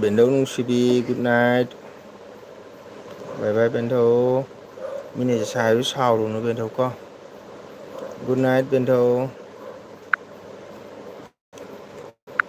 ꯕꯦꯟꯗꯧ ꯅꯨꯡꯁꯤꯕꯤ, ꯒꯨꯗ ꯅꯥꯏꯠ꯫ ꯕꯥꯏ ꯕꯥꯏ, ꯕꯦꯟꯗꯧ꯫ ꯃꯤꯅ ꯁꯥꯏꯁꯨ ꯁꯥꯎꯔꯨꯅꯨ, ꯕꯦꯟꯗꯧ, ꯀꯣ꯫ Good night, ꯕꯦꯟꯗꯧ꯫